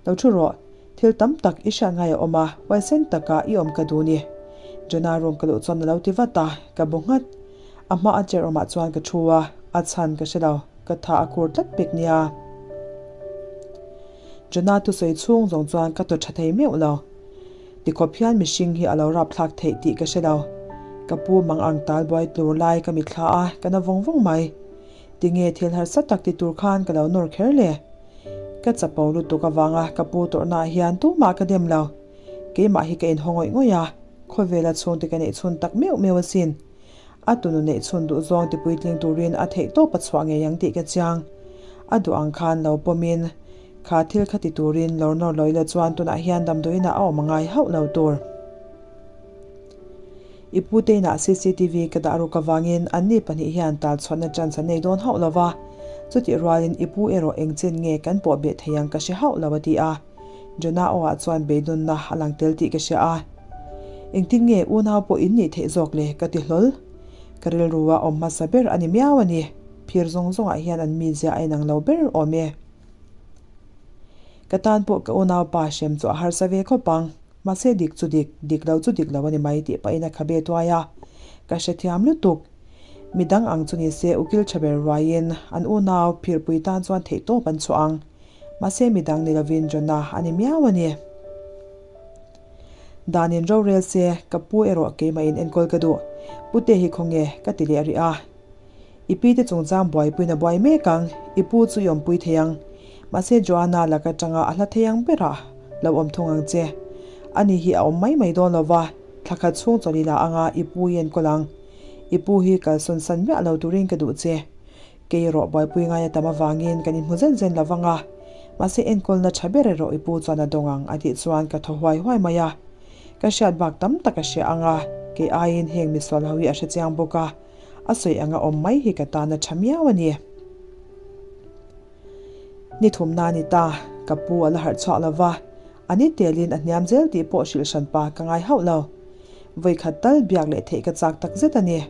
Lo thu rawh, thil tam tak i hriat ngai a awm a, huaisen taka i awm ka duh ni. Jonah room ka luh chuan a lo ti vat a, ka bu nghat. A hma a chair awmah chuan ka thu a, a chhan ka hre lo, ka tha a khur tlat pek nia. Jonah thusawi chhung zawng chuan ka thaw tha thei meuh lo. Tikhawp hian mihring hi a lo rapthlak theih tih ka hre lo. Ka pu mang ang tal buai tlur lai ka mitthla a, ka na vawng vawng mai. Tinge thil harsa tak ti tur khan ka lo nawr kher le? Ka chapo lutuk avanga ka pu tawrhnaah hian tumah ka dem lo. Keimah hi ka inhaw ngawih ngawih a, khawvela chhungte ka neih chhun tak meuh meuh asin. A tunu neih chhun duh zawng ti puitling turin a theih tawp a chhuah ngei ang tih ka chiang. A duh ang khan lo pawmin kha thil kha ti turin lawr nawr lo ila chuan tunah hian damdawiinah a awm a ngai hauh lo tur. I pute inah cctv ka dah ruk avangin anni pahnih hian tal chhuahna chance an nei dawn hauh lo va, chutih rualin i pu erawh eng chen nge kan pawh beh thei ang ka hre hauh lo a ti a. Jonah aw ah chuan beidawnna a lang tel tih ka hria a. Engtin nge unau pawh in nih theih zawk le ka ti hlawl. Ka rilru a awm hmasa ber a ni miau a ni. Phir zawng zawngah hian an mizia a inang lo ber awm e. Ka tan pawh ka unaupa hrem chu a harsa ve khawp ang. Mahse dik chu dik, dik lo chu dik lo a ni mai tih pahin a khabe tuai a. Ka hrethiam lutuk. Midang ang chu ni se ukil tha ber ruaiin an unau phirpui tan chuan theihtawp an chhuah ang. Mahse midang ni lovin Jonah a ni miau a ni. Danin rorel se, ka pu erawh keimahin enkawl ka duh. Pute hi khawnge ka ti leh rih a. I pi te chungchang buaipuiin a buai mek ang, i pu chu i awmpui thei ang. Mahse Joanna lak atanga a hla thei ang berah lo awm thung ang che. Ani hi a awm mai mai dawn lo va, thla khat chhung chawlh i la anga i pu i enkawl ang. I pu hi kalsawn san miah lo turin ka duh che. Kei erawh buaipui ngai a tam avangin kan inhmu zen zen lo vang a. Mahse enkawlna tha ber erawh i pu chuan a dawng ang a tih chuan ka thaw huai huai mai a. Ka hriat bak tam tak a hria ang a, kei aiin heng misual ho hi a hrechiang bawk a, a sawi anga awm mai hi ka tan a tha miau a ni. Ni thumna a ni ta, ka pu a la harh chhuak lo va, a ni telin a hniam zel tih pawh hrilh hran pa ka ngai hauh lo. Vawikhat tal biak leh theih ka chak tak zet a ni.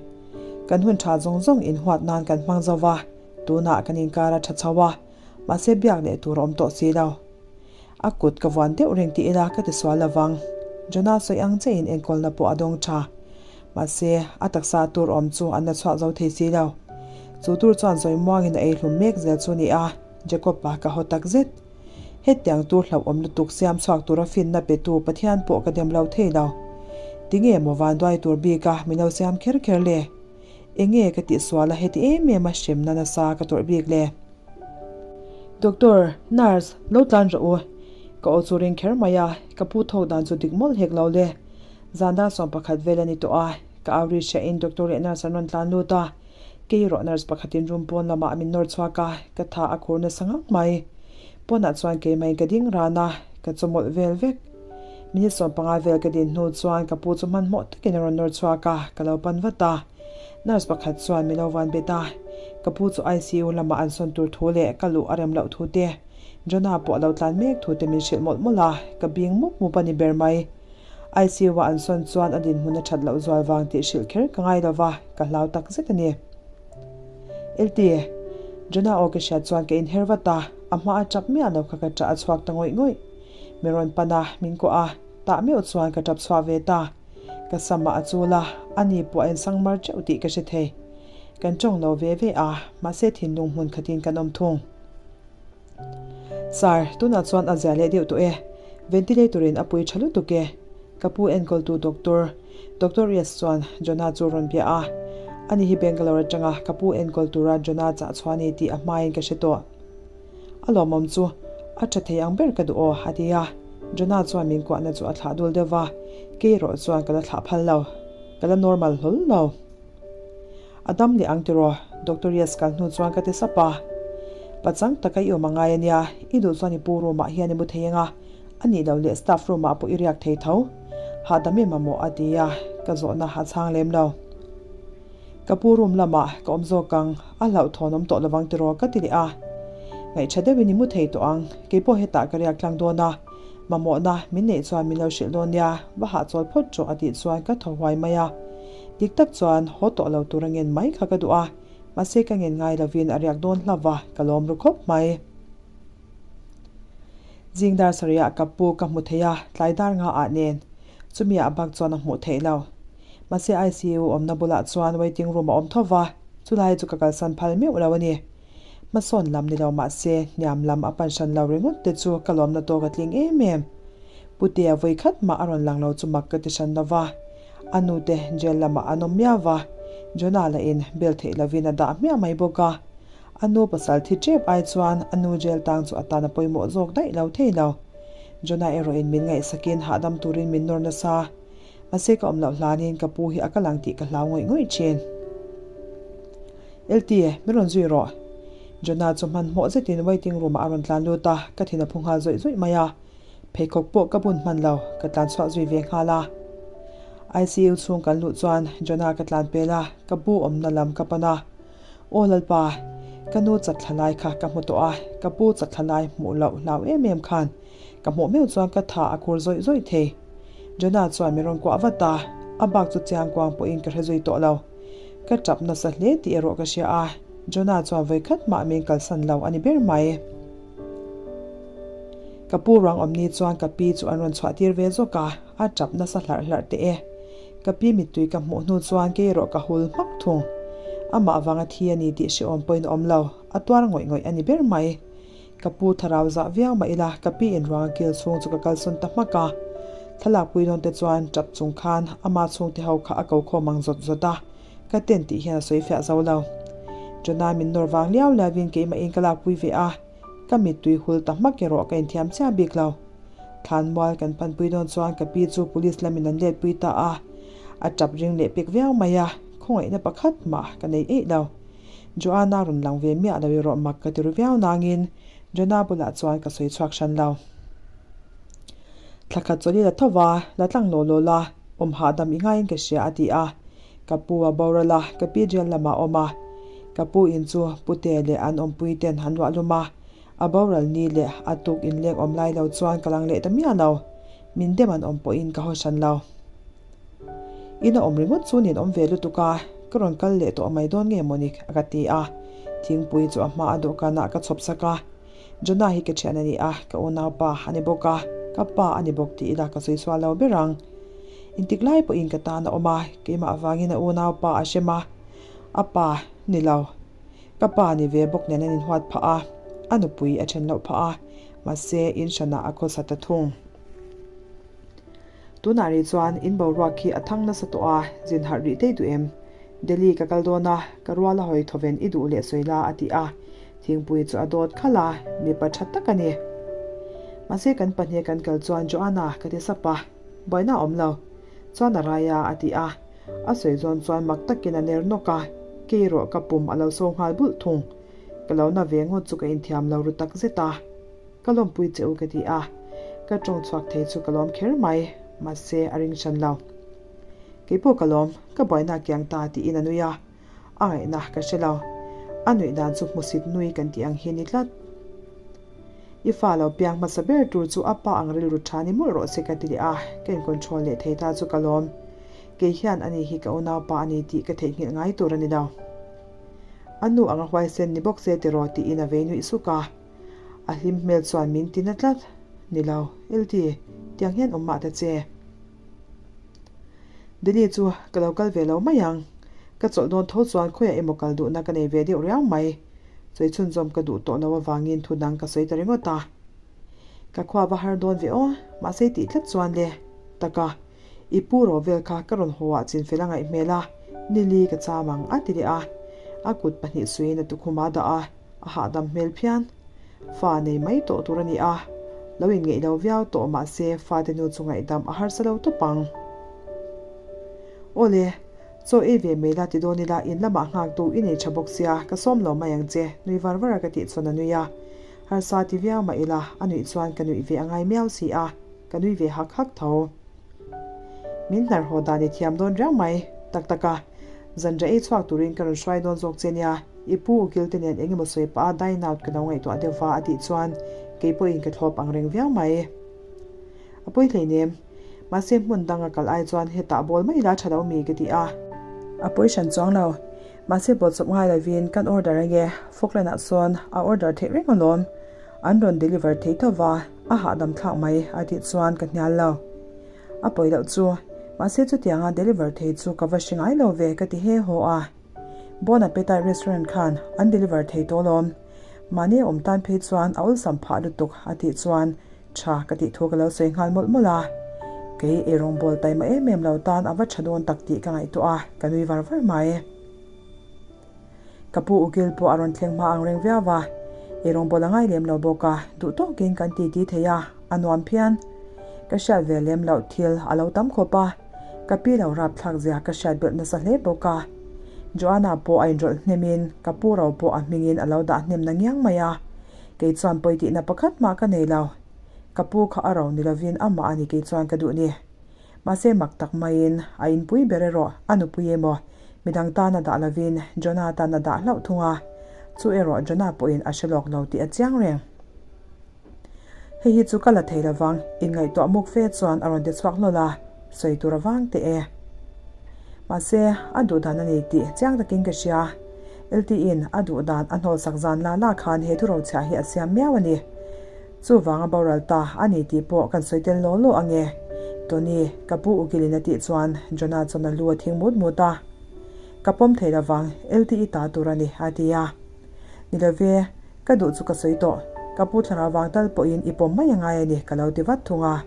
Kan hun tha zawng zawng inhuat nan kan hmang zo va, tunah kan inkar a tha chho a, mahse biak leh tur a awm tawh si lo. A kut ka vuan deuh reng ti ila ka ti sual lo vang. Jonah sawi ang che in enkawlna pawh a dawng tha. Mahse, a taksa tur awm chu an la chhuak zo thei si lo. Chu tur chuan zawi muangin a ei hlum mek zel chu ni a, Jacob-a ka haw tak zet. Hetiang tur hlauhawm lutuk siam chhuak tura finna petu Pathian pawh ka dem lo thei lo. Tinge maw vanduai tur bika min lo siam kher kher le? Enge ka tihsual a heti em em a hremna nasa ka tawrh bik le? Doctor, nurse, lo tlan rawh u. Ka aw chu ring kher mai a, ka pu thawk dan chu dik mawlh hek lo le. Zan dar 11 vel a ni tawh a, ka au ri hriah in doctor leh nurse an rawn tlan lut a. Kei erawh nurse pakhat in room pawn lamah min nawr chhuak a, ka tha a khur nasa ngang mai. Pawnah chuan keimah in ka ding ran a, ka chaw mawlh vel vek. Minute 15 vel ka din hnu chuan ka pu chu hmanhmawh takin a rawn nawr chhuak a, ka lo pan vat a. Nurse pakhat chuan min lo van bet a, ka pu chu ICU lamah an sawn tur thu leh ka luh a rem loh thu te, Jonah pawh a lo tlan mek thu te min hrilh mawlh mawlh a, ka bing mup mup a ni ber mai. ICU a an sawn chuan a dinhmun a that loh zual vang tih hrilh kher ka ngai lo va, ka hlau tak zet a ni. LT, Jonah aw ka hriat chuan ka inher vat a, a hma a tap miah lo kha ka tah a chhuak ta ngawih ngawih. Mi rawn pan a, min kuah a, tah meuh chuan ka tap chhuah ve ta. Ka samah a chul a, ani pawh a insang mar teuh tih ka hre thei. Kan tawng lo ve ve a, mahse thinlung hmun khatin kan awm thung. Sir, tunah chuan a zia leh deuh tawh e. Ventilator in a pui tha lutuk e. Ka pu enkawltu doctor, Doctor Rias chuan Jonah chu rawn bia a. Ani hi Bangalore atanga ka pu enkawl tura Jonah chah chhuah a ni tih a hmain ka hre tawh. A lawmawm chu a tha thei ang ber ka duh aw, a ti a. Jonah chuan min kuahna chu a thlah dul deuh va, kei erawh chuan ka la thlah phal lo, ka la normal hlawl lo. A dam leh ang tiraw? Doctor Yes kal hnu chuan ka ti sap a. Pachang taka i awm a ngai a nia, i duh chuan i pu room ah hian i mu thei ang a, a nih loh leh staff room ah pawh i riak thei tho. Hahdam em amaw a ti a, ka zawhna a chhang lem lo. Ka pu room lamah ka awm zawk ang, a hlauhthawn awm tawh lovang tiraw ka ti leh a. Ngaihṭha deuhin i mu thei tawh ang, keipawh hetah ka riak tlang dawn a, mamawhna min neih chuan min lo hrilh dawn nia, va hahchawl phawt rawh a tih chuan ka thaw huai mai a. Dik tak chuan haw tawh lo tur a ngen mai kha ka duh a, mahse ka ngen ngai lovin a riak dawn hlauh va, ka lawm ru khawp mai. Zing dar sarihah ka pu ka hmu thei a, tlai dar nga ah nen. Chumi ah bak chuan a hmuh theih lo. Mahse ICU awmna bulah chuan waiting room a awm tho va, chulai chu ka kalsan phal meuh lo a ni. Hmasawn lam ni lo mahse hniam lam a pan hran lo ringawt te chu ka lawmna tawk a tling em em. Putea vawi khat mah a rawn lang lo chu mak ka ti hran lo va, a nu te jail lamah an awm miau va, Jonah lah in bel theih lovin a dah hmiah mai bawk a. A nu pasal thi tep ai chuan a nu jail tang chu a tan a pawimawh zawk daih lo thei lo. Jonah erawhin min ngaihsakin hahdam turin min nawr nasa. Mahse ka awm loh hlanin ka pu hi a kal ang tih ka hlau ngawih ngawih thin. LT, min rawn zui rawh. Jonah chu hmanhmawh zetin waiting room ah a rawn tlan lut a, ka thin a phu nghal zawih zawih mai a. Pheikhawk pawh ka bun hman lo, ka tlan chhuah zui ve nghal a. ICU chhung kan luh chuan Jonah ka tlan pel a, ka pu awmna lam ka pan a. Aw Lalpa, ka nu chatthla lai kha ka hmu tawh a, ka pu chatthla lai hmuh loh hlau em em khan ka hmuh meuh chuan ka tha a khur zawih zawih thei. Jonah chuan min rawn kuah vat a, a bak chu chiang kuang pawhin ka hre zui tawh lo. Ka tap nasa hle tih erawh ka hria a, Jonah chuan vawikhat mah min kalsan lo a ni ber mai. Ka pu ruang awm ni chuan ka pi chu an rawn chhuah tir ve zawk a, a tap nasa hlarh hlarh teh e. Ka pi mittui ka hmuh hnu chuan kei erawh ka hul hmak thung. Amah vanga thi a ni tih hrehawm pawhin a awm lo, a tuar ngawih ngawih a ni ber mai. Ka pu tharau zah viau mah ila ka pi in ruang a kil chhung chu ka kalsawn ta hmak a. Thlalak pui dawn te chuan tap chung khan ama chhungte ho kha a ko khawm ang zawt zawt a, ka ten tih hian a sawi fiah zo lo. Jonah min nawr vang liau liau in keimah in ka lak pui ve a, ka mittui hul ta hmak erawh ka inthiam chiah bik lo. Thlanmual kan panpui dawn chuan ka pi chu police lamin an let pui ta a, a tap ring leh pek viau mai a, khawngaihna pakhat mah ka nei eih lo. Joanna rawn lang ve miah lo erawh mak ka ti ru viau nangin Jonah bulah chuan ka sawi chhuak hran lo. Thla khat chawlh i la tho va, la tlang law law la, awm hahdam i ngaiin ka hria a ti a. Ka pu a boral a, ka pi jail lamah a awm a. Ka pu in chu pute leh an awmpui ten an luah lum a, a boral ni leh a tuk inleng awm lai lo chuan ka lang leh ta miah lo. Min dem an awm pawhin ka haw hran lo. In a awm ringawt chu nin awm ve lutuk a, ka rawn kal leh tawh mai dawn nge mawni ka ti a. Thingpui chu a hma a dawhkanah ka chhawp sak a. Jonah hi ka thian a ni a, ka unaupa a ni bawk a, ka pa a ni bawk tih ila ka sawi sual lo ber ang. Intik lai pawhin ka tan a awm a, keimah avangin a unaupa a hrem a, a pa ni lo. Ka pa ni ve bawk nen an inhuat phah a, a nupui a then loh phah a, mahse in hranah a khawsa ta thung. Tunah rih chuan in boruak hi a thang nasa tawh a, zin harh rih daih duh em? Delhi ka kal dawn a, ka rual a hawi thawven i duh leh sawi la a ti a, thingpui chu a dawt khalh a, mipa tha tak a ni. Mahse kan pahnih kan kal chuan Joanna ka ti sap a, buaina a awm lo. Chuan a rai a a ti a, a sawi zawn chuan mak takin a ner nawk a, kei erawh ka pum a lo so nghal bulh thung. Ka lo na ve ngawt chu ka inthiam lo ru tak zet a. Ka lawmpui che u ka ti a, ka tawng chhuak thei chu ka lawm kher mai, mahse a ring hran lo. Keipawh ka lawm, ka buaina a kiang ta tiin a nui a, a ngaihna ka hre lo. A nuih dan chu hmusit nui kan tih ang hi a ni tlat. I fa lo piang hmasa ber tur chu a pa ang rilru tha ni mawlh rawh se ka ti leh a, ka in control leh thei ta chu ka lawm. Kei hian ani hi ka unaupa a ni tih ka theihnghilh ngai tur a ni lo. A nu anga huaisen ni bawk se tiraw tiin a vei nuih suk a. A hlim hmel chuan min ti na tlat. Ni lo, LT, tiang hian awm mah ta che. Delhi chu ka lo kal ve lo mai ang. Ka chawlh dawn tho chuan khawiah emaw kal duhna ka nei ve deuh riau mai. Sawi chhunzawm ka duh tawh lo avangin thu dang ka sawi ta ringawt a. Ka khua va har dawn ve aw, mahse tih tlat chuan le. Taka, i pu ro vel kha ka rawn haw ah chinfel a ngaih hmel a, nili ka cham ang a ti leh a. A kut pahnih suiin a tukhum a dah a. A hahdam hmel phian. Fa nei mai tawh tur a ni a, lo inngeih lo viau tawh mah se fate nu chu ngaihdam a harsa lo tawp ang. Awle, chaw ei ve mai la ti dawn ila in lamah nghaktu i nei tha bawk sia ka sawm lo mai ang che nui var var a ka tih chuan a nui a. Harsa ti viau mah ila a nuih chuan ka nuih ve a ngai miau si a, ka nui ve hak hak tho. Min hnar haw dan i thiam dawn riau mai, tak tak a. Zanriah ei chhuak turin ka rawn hruai dawn zawk che nia, i pu ukil te nen eng emaw sawi pah a dine out ka lo ngaihtuah deuh va a tih chuan kei pawhin ka thlawp ang reng viau mai. A pawi hleinem, mahse hmun dang a kal ai chuan hetah bawl mai ila tha lo mi ka ti a. A pawi hran chuang lo, mahse bawlhsawp ngai lovin kan order ange, Falkland ah sawn a order theih reng alawm, an rawn deliver thei tho va, a hahdam thlak mai a tih chuan ka hnial lo. A pawi loh chu, mahse chutianga deliver thei chu ka va hre ngai lo ve ka ti he haw a. Bon Appetit restaurant khan an deliver thei tawh alawm. Mahni a awm tan phei chuan a awlsam phah lutuk a tih chuan tha ka tih thu ka lo sawi nghal mawlh mawlh a. Kei eirawngbawl taima em em lo tan a va tha dawn tak tih ka ngaihtuah a, ka nui var var mai. Ka pu ukil pawh a rawn thleng hma ang reng viau a, eirawngbawl a ngai lem lo bawk a, duh tawkin kan titi thei a, a nuam phian. Ka hriat ve lem loh thil a lo tam khawp a, ka pi lo rap thlak zia ka hriat belh nasa hle bawk a. Joanna pawh a inrawlh hnemin ka pu ro pawh a hmingin a lo dah hnem na ngiang mai a, kei chuan pawi tihna pakhat mah ka nei lo. Ka pu kha a ro ni lovin amah a ni kei chuan ka duh ni. Mahse mak tak maiin a inpui ber erawh a nupui emaw midang tan a dah lovin Jonah tan a dah hlauh thung a, chu erawh Jonah pawhin a hre lawk lo tih a chiang reng. Hei hi chu ka la thei lovang, inngaihtuah muk fe chuan a rawn ti chhuak hlawl a, sawi tur a vang teh e. Mahse a duh dan a ni tih chiang takin ka hria. LT-in a duh dan a hnawlsak zan la la khan he thurochhiah hi a siam miau a ni. Chuvang a boral ta a ni tih pawh kan sawi tel law law ange. Tony, ka pu ukilin a tih chuan Jonah chuan a lu a thing mut mut a. Ka pawm thei lovang, LTE ta tur a ni, a ti a. Ni love, ka duh chu ka sawi tawh. Ka pu thlarau vang tal pawhin i pawm mai angai a ni, ka lo ti vat thung a.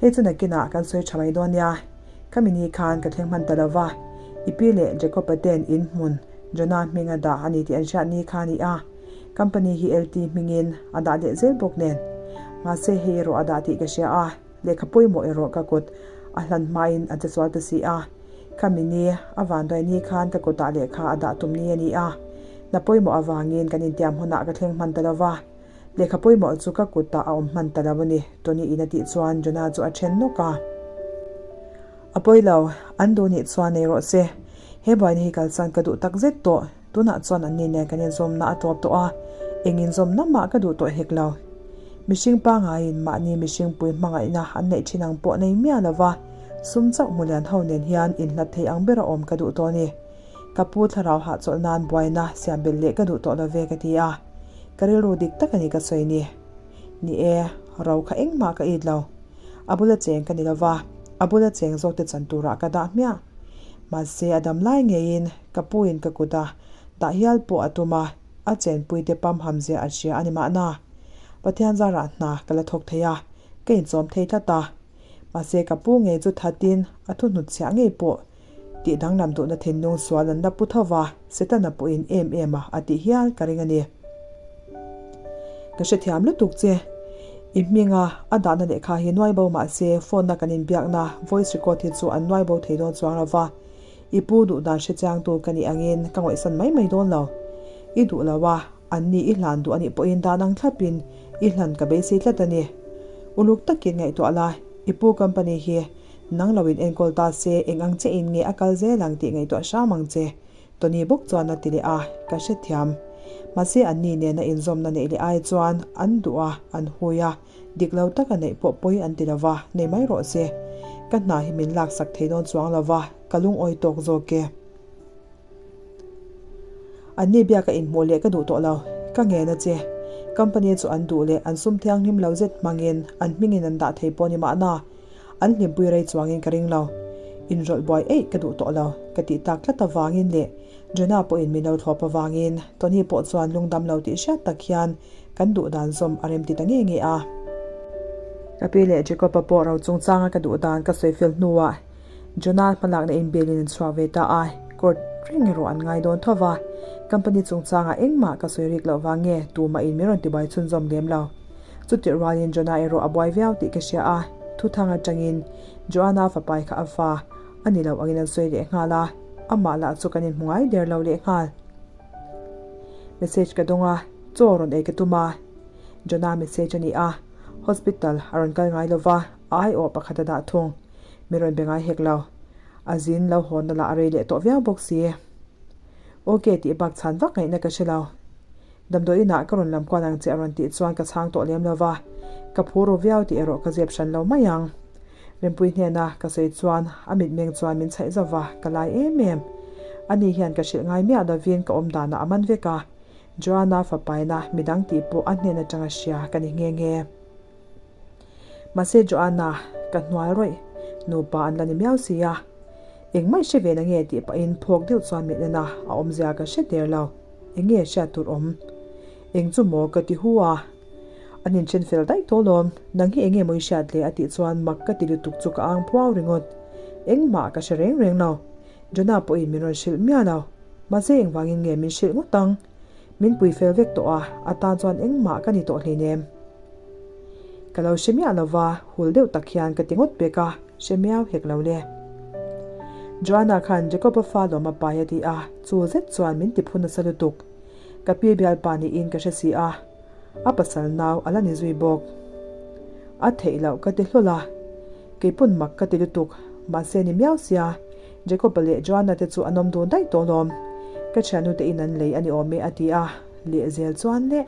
Hei chu nakinah kan sawi tha mai dawn nia. Khami ni khan ka thleng hman ta lova, i pi leh Jacob-a ten in hmun Jonah hming a dah a ni tih an hriat ni kha a ni a. Company hi LT hmingin a dah leh zel bawk nen. Mahse hei erawh a dah tih ka hria a, lehkha pawimawh erawh ka kut a hlan hmain a che sual ta si a. Khami ni a vanduai ni khan ka kutah lehkha a dah tum ni a ni a. Hna pawimawh avangin kan intiam hunah ka thleng hman ta lo va. Lehkha pawimawh chu ka kutah a awm hman ta lo a ni, Tony in a tih chuan Jonah chu a then nawk a. A pawi lo, an duh nih chuan nei rawh se. He buaina hi kalsan ka duh tak zet tawh, tunah chuan anni nen kan inzawmna a tawp tawh a, eng inzawmna mah ka duh tawh hek lo. Mihring pangaiin mahni mihringpui hmangaihna an neih thin ang pawh nei miah lo va, sum chauh hmu lian ho nen hian inhlat thei ang bera awm ka duh tawh a ni. Ka pu thlarau hahchawlh nan buaina siam belh leh ka duh tawh lo ve ka ti a, ka rilru dik tak a ni ka sawi ni. Ni e, ro kha engmah ka it lo. A bula cheng ka ni lo va, a bula cheng zawk te chan turah ka dah hmiah. Mahse a dam lai ngeiin ka pu in ka kut a dah hial pawh a tum a, a chenpui te pamham zia a hria a ni mahna. Pathian zarah hna ka la thawk thei a, ka inchawm thei tlat a. Mahse ka pu ngei chu thatin a thu hnutchhiah ngei pawh Tih danglam duhna thinlung sual an la pu tho va, Setana pawhin em em a a tih hial ka ring a ni. Ka hrethiam lutuk che. I hminga a dahna lehkha hi nuai bo mah se phone-a kan inbiakna voice record hi chu an nuai bo thei dawn chuang lo va. I pu duh dan hrechiangtu ka nih angin ka ngawihsan mai mai dawn lo. I duh lo a, an ni i hlan duh a nih pawhin dan ang thlapin i hlan ka beisei tlat a ni. Uluk takin ngaihtuah la, i pu company hi Nang lo in enkawl ta se eng ang che in nge a kal zel ang tih ngaihtuah hram ang che, Tony bawk chuan a ti leh a, ka hrethiam. Mahse anni nena inzawmna neih leh ai chuan an duh a, an hui a, dik lo taka neih pawh pawi an ti lo va, nei mai rawh se. Ka hna hi min laksak thei dawn chuang lo va, ka lungawi tawk zawk e. Anni biak a inhmuh leh ka duh tawh lo. Ka ngen a che. Company chu an duh leh an sum thianghlim lo zet hmangin an hmingin an dah thei pawh ni mahna an hlimpui rei chuangin ka ring lo. Inrawlh buai eih ka duh tawh lo ka tih tak tlat avangin leh Jonah pawhin min lo thlawp avangin Tony pawh chuan lungdam lo tih hriat tak hian kan duh dan zawm a rem ti ta nge nge a. Ka pi leh Jacob-a pawh ro chungchanga ka duh dan ka sawi fel hnuah Jonah hmalakna inbialin an chhuak ve ta a, court reng erawh an ngai dawn tho va, company chungchangah engmah ka sawi rik loh vang nge tumah in min rawn tibuai chhunzawm lem lo. Chutih rualin Jonah erawh a buai viau tih ka hria a, thuthang atangin Joanna fapai kha a fa a ni lo angin an sawi leh nghal a, amah lah chu kan inhmu ngai der lo leh nghal. Message ka dawng a, chaw rawn ei ka tum a, Jonah message a ni a, hospital a rawn kal ngai lo va, a aiawh pakhat a dah thung. Mi rawn be ngai hek lo. A zin lo hawnna lah a rei leh tawh viau bawk si. Ok tih bak chhan vak ngaihna ka hre lo. Damdawi inah ka rawn lam kual ang che a rawn tih chuan ka chhang tawh lem lo va, ka phu ru viau tih erawh ka zep hran lo mai ang. Rinpui hnena ka sawi chuan a mitmeng chuan min chhaih zauh va, ka lai em em. Ani hian ka hrilh ngai miah lovin ka awm danah a man vek a, Joanna fapaina midang tih pawh a hnen atanga hria ka ni nghe nghe. Mahse Joanna, ka hnual rawih, nupa an la ni miau si a. Engmah i hre ve na nge tih pahin phawk deuh chuan min en a, a awmzia ka hre der lo. Eng nge hriat tur awm? Eng chu maw ka ti hu a. An inthen fel daih tawh lawm, nang hi eng nge maw i hriat le a tih chuan mak ka ti lutuk chu ka ang phuau ringawt. Engmah ka hre reng reng lo. Jonah pawhin min rawn hrilh miah lo. Mahse engvangin nge min hrilh ngawt ang? Min pui fel vek tawh a, a tan chuan engmah ka ni tawh hleinem. Ka lo hre miah lo va, hul deuh tak hian ka ti ngawt pek a, hre miau hek lo le. Joanna khan Jacob-a fa lawm a pai a ti a, chu zet chuan min ti phu nasa lutuk. Ka pi bialpa niin ka hre si a, a pasal nau a la ni zui bawk. A theih loh ka ti hlawl a, keipawn mak ka ti lutuk, mahse ni miau sia, Jacob-a leh Joanna te chu an awm dun daih tawh lawm. Ka thiannu te in an lei a ni awm e a ti a, lehzel chuan le.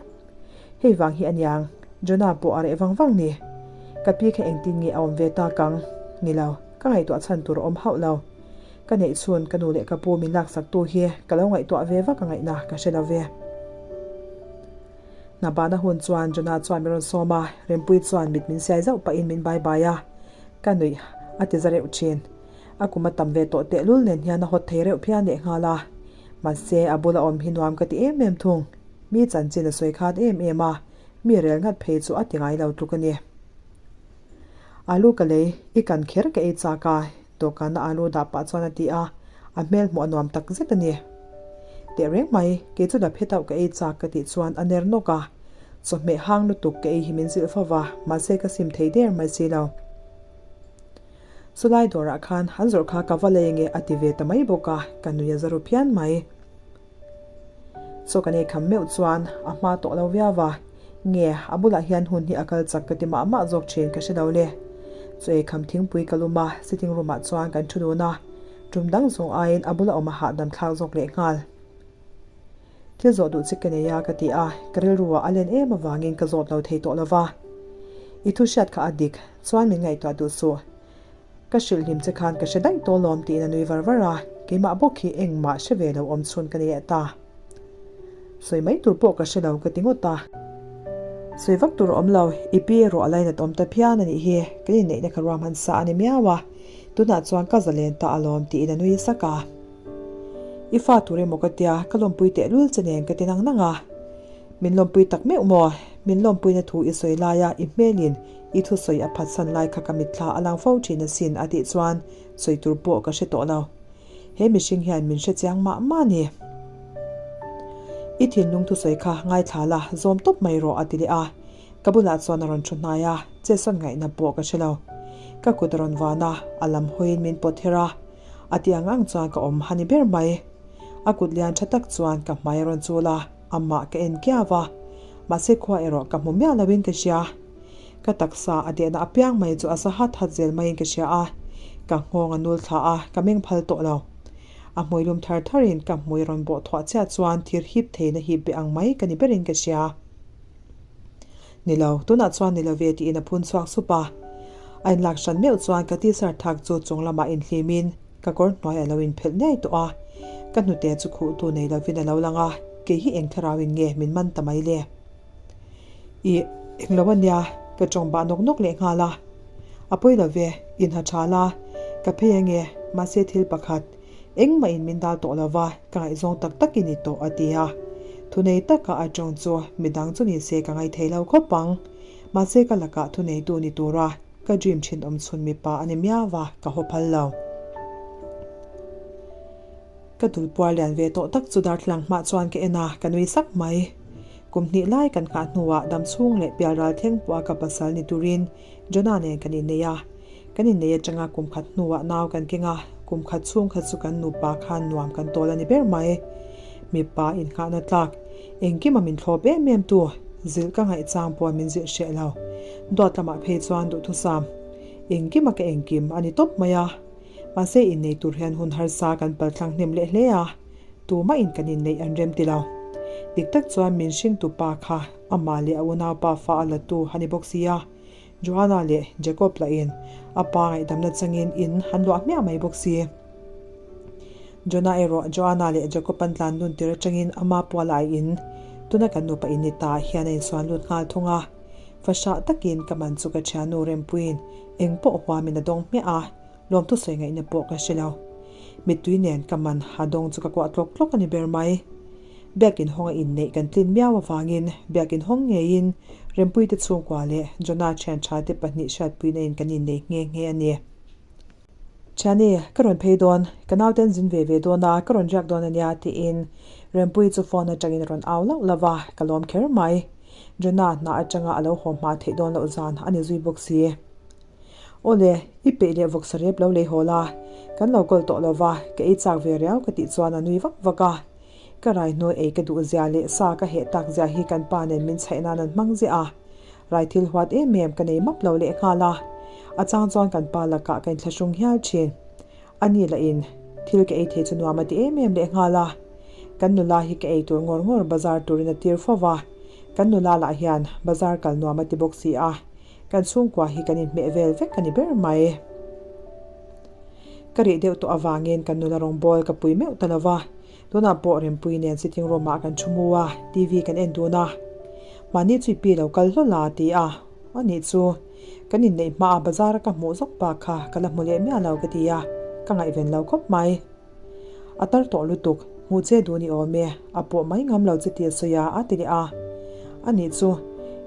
Hei vang hi aniang, Jonah pawh a reh vang vang ni. Ka pi kha engtin nge a awm ve tak ang? Ni lo, ka ngaihtuah chhan tur a awm hauh lo. Ka neih chhun ka nu leh ka pu min laksak tu hi ka lo ngaihtuah ve vak a ngaihna ka hre lo ve. Hna bahna hun chuan Jonah chuan min rawn sawm a, Rempuii chuan mit min siai zauh pahin min bai bai a, ka nuih a ti za reuh thin. A kum a tam ve tawh tehlul nen hian a hawt thei reuh phian leh nghal a, mahse a bula awm hi nuam ka ti em em thung. Mi chanchin a sawi khat em em a, mi rel ngat phei chu a ti ngai lo tluk a ni. Alu ka lei, i kan kher ka ei chak a, dawhkana alu dah pah chuan a ti a, a hmel hmuh a nuam tak zet a ni. Tehreng mai, kei chu dap hetauh ka ei chak ka tih chuan a ner nawk a, chawhmeh hang lutuk ka ei hi min zilh fo va, mahse ka sim thei der mai si lo. Chulai dawrah khan an zawrh kha ka va lei nge a ti ve ta mai bawk a, ka nui a za ru phian mai. Chaw kan ei kham meuh chuan a hma tawh lo viau va. Nge, a bulah hian hun hi a kal chak ka ti mah mah zawk thin ka hre lo le. Chaw ei kham thingpui ka lum a, sitting room ah chuan kan thu dun a, tum dang zawng aiin a bula awm a hahdam thlak zawk leh nghal. Thil zawh duh chi ka nei a ka ti a, ka rilru ah a len em avangin ka zawt lo thei tawh lo va. I thu hriat kha a dik, chuan min ngaihtuah duh suh. Ka hrilh hlim che khan ka hre daih tawh lawm tiin a nui var var a, keimah bawk hi engmah hre ve lo awm chhun ka ni leh ta. Sawi mai tur pawh ka hre lo ka ti ngawt a. Sawi vak tur a awm lo, i pi erawh a lainat awm ta phian a nih hi, kan inneihna kha ruahman sa a ni miau a, tunah chuan ka zalen ta alawm tiin a nui sak a. I fa tur emaw ka tia, ka lawmpui tehlul che nen ka ti nang nang a. Min lawmpui tak meuh maw? Min lawmpuina thu i sawi laia i hmelin i thusawi a phatsan lai kha ka mitthla a lang fo thin asin a tih chuan sawi tur pawh ka hre tawh lo. He mihring hian min hre chiang mah mah a ni. I thinlung thusawi kha ngaithla la, zawm tawp mai rawh a ti leh a. Ka bulah chuan a rawn thu hnai a, chetsawn ngaihna pawh ka hre lo. Ka kut a rawn van a, a lam hawiin min pawt her a. A ti ang ang chuan ka awm ha ni ber mai. A kut lian tha tak chuan ka hmai a rawn chul a, amah ka en kiau a. Mahse khua erawh ka hmu miah loin ka hria. Ka taksa a dehna apiang mai chu a sa hat hat zel maiin ka hria a, ka nghawng a nul thla a, ka meng phal tawh lo. A hmui lum thar tharin ka hmui rawn bawh thuah chiah chuan thir hip theihna hip be ang mai ka ni berin ka hria. Ni lo, tunah chuan ni lo ve tiin a phun chhuak sup a. A inlak hran meuh chuan ka t-shirt thak chu chung lamah inhlimin ka kawr hnuai a lo inphelh niai tawh a. Ka hnute chu khuhtu nei lovin a lo lang a, kei hi eng thlarauin nge min man ta mai le? Ih, englo a nia, ka tawng bah nawk nawk leh nghal a. A pawi lo ve, in ha tha la, ka phei ange, mahse thil pakhat, engmah in min dal tawh lo va, ka ngaihzawng tak tak i ni tawh a ti a. Thunei taka a tawng chu midang chu ni se ka ngaithei lo khawp ang. Mahse ka lakah thuneitu ni tura ka dream thin awm chhun mipa a ni miau va, ka haw phal lo. Ka dul puar lian ve tawh tak chu darthlalang hmah chuan ka en a, ka nui sak mai. Kum hnih lai kan nghah hnuah damchhung leh pialral thleng pawha ka pasal ni turin Jonah nen kan innei a. Kan innei atanga kum khat hnuah nau kan keng a, kum khat chhung kha chu kan nupa khan nuam kan tawl a ni ber mai. Mipa innghahna tlak, engkima min thlawp em em tu, zilh ka ngaih chang pawh min zilh hreh lo. Duat lamah phei chuan duhthusam, engkima ka engkim a ni tawp mai a. Mahse innei tur hian hun harsa kan paltlang hnem leh hle a, tumah in kan inneih an rem ti lo. Dik tak chuan min hringtu pa kha amah leh a unaupa fa a la tu a ni bawk si a, Joanna leh Jacob lah in a pa ngaihdamna changin in han luah hmiah mai bawk si. Jonah erawh Joanna leh Jacob an tlan dun tir atangin ama puala a in, tuna kan nupa in ni ta hian a insuan lut nghal thung a. Fahrah takin ka man chu ka thiannu Rempuiin eng pawh huamin a dawng hmiah a, lawmthu sawi ngaihna pawh ka hre lo. Mittui nen ka man a dawng chu ka kuah tlawk tlawk a ni ber mai. Biakin hawnga inneih kan tlin miau avangin Biakin hawng ngeiin Rempuite chhungkua leh Jonah thian tha te pahnih hriatpuina in kan inneih nghe nghe a ni. Thiani, ka rawn phei dawn, ka nauten zin ve ve dawn a, ka rawn riak dawn a nia tiin Rempuii chu phone atangin a rawn au lauh lauh a, ka lawm kher mai. Jonah hna atanga a lo haw hma theih dawn loh zan a ni zui bawk si. Awle, i peih leh vawksa rep lo lei haw la, kan lo kawl tawh lo va, ka ei chak ve riau ka tih chuan a nui vak vak a. Ka rai hnuai ei ka duh zia leh sa ka heh tak zia hi kan pa nen min chhaih nan an hmang ziah a. Rai thil huat em em ka nei map lo leh nghal a. A chang chuan kan pa lakah ka inthlahrung hial thin. A ni lah in thil ka ei thei chu nuam a ti em em leh nghal a. Kan nula hi ka ei tur ngawr ngawr bazar turin a tir fo va. Kan nula lah hian bazar kal nuam a ti bawk si a. Kan chhungkua hi kan inhmeh vel vek a ni ber mai. Ka rih deuh tawh avangin kan nula rawngbawl ka pui meuh ta lo va, tunah pawh Rempuii nen sitting room ah kan thu mu a, TV kan en dun a. Mahni chu i pi lo kal hlawl a ti a, anih chu kan inneih hmaa bazar a ka hmuh zawk bak kha ka la hmu leh miah lo ka ti a, ka ngaihven lo khawp mai. A tar tawh lutuk, hmuh che duh ni awm e, a pawh mai ngam lo che tih a sawi a, a ti leh a. Anih chu,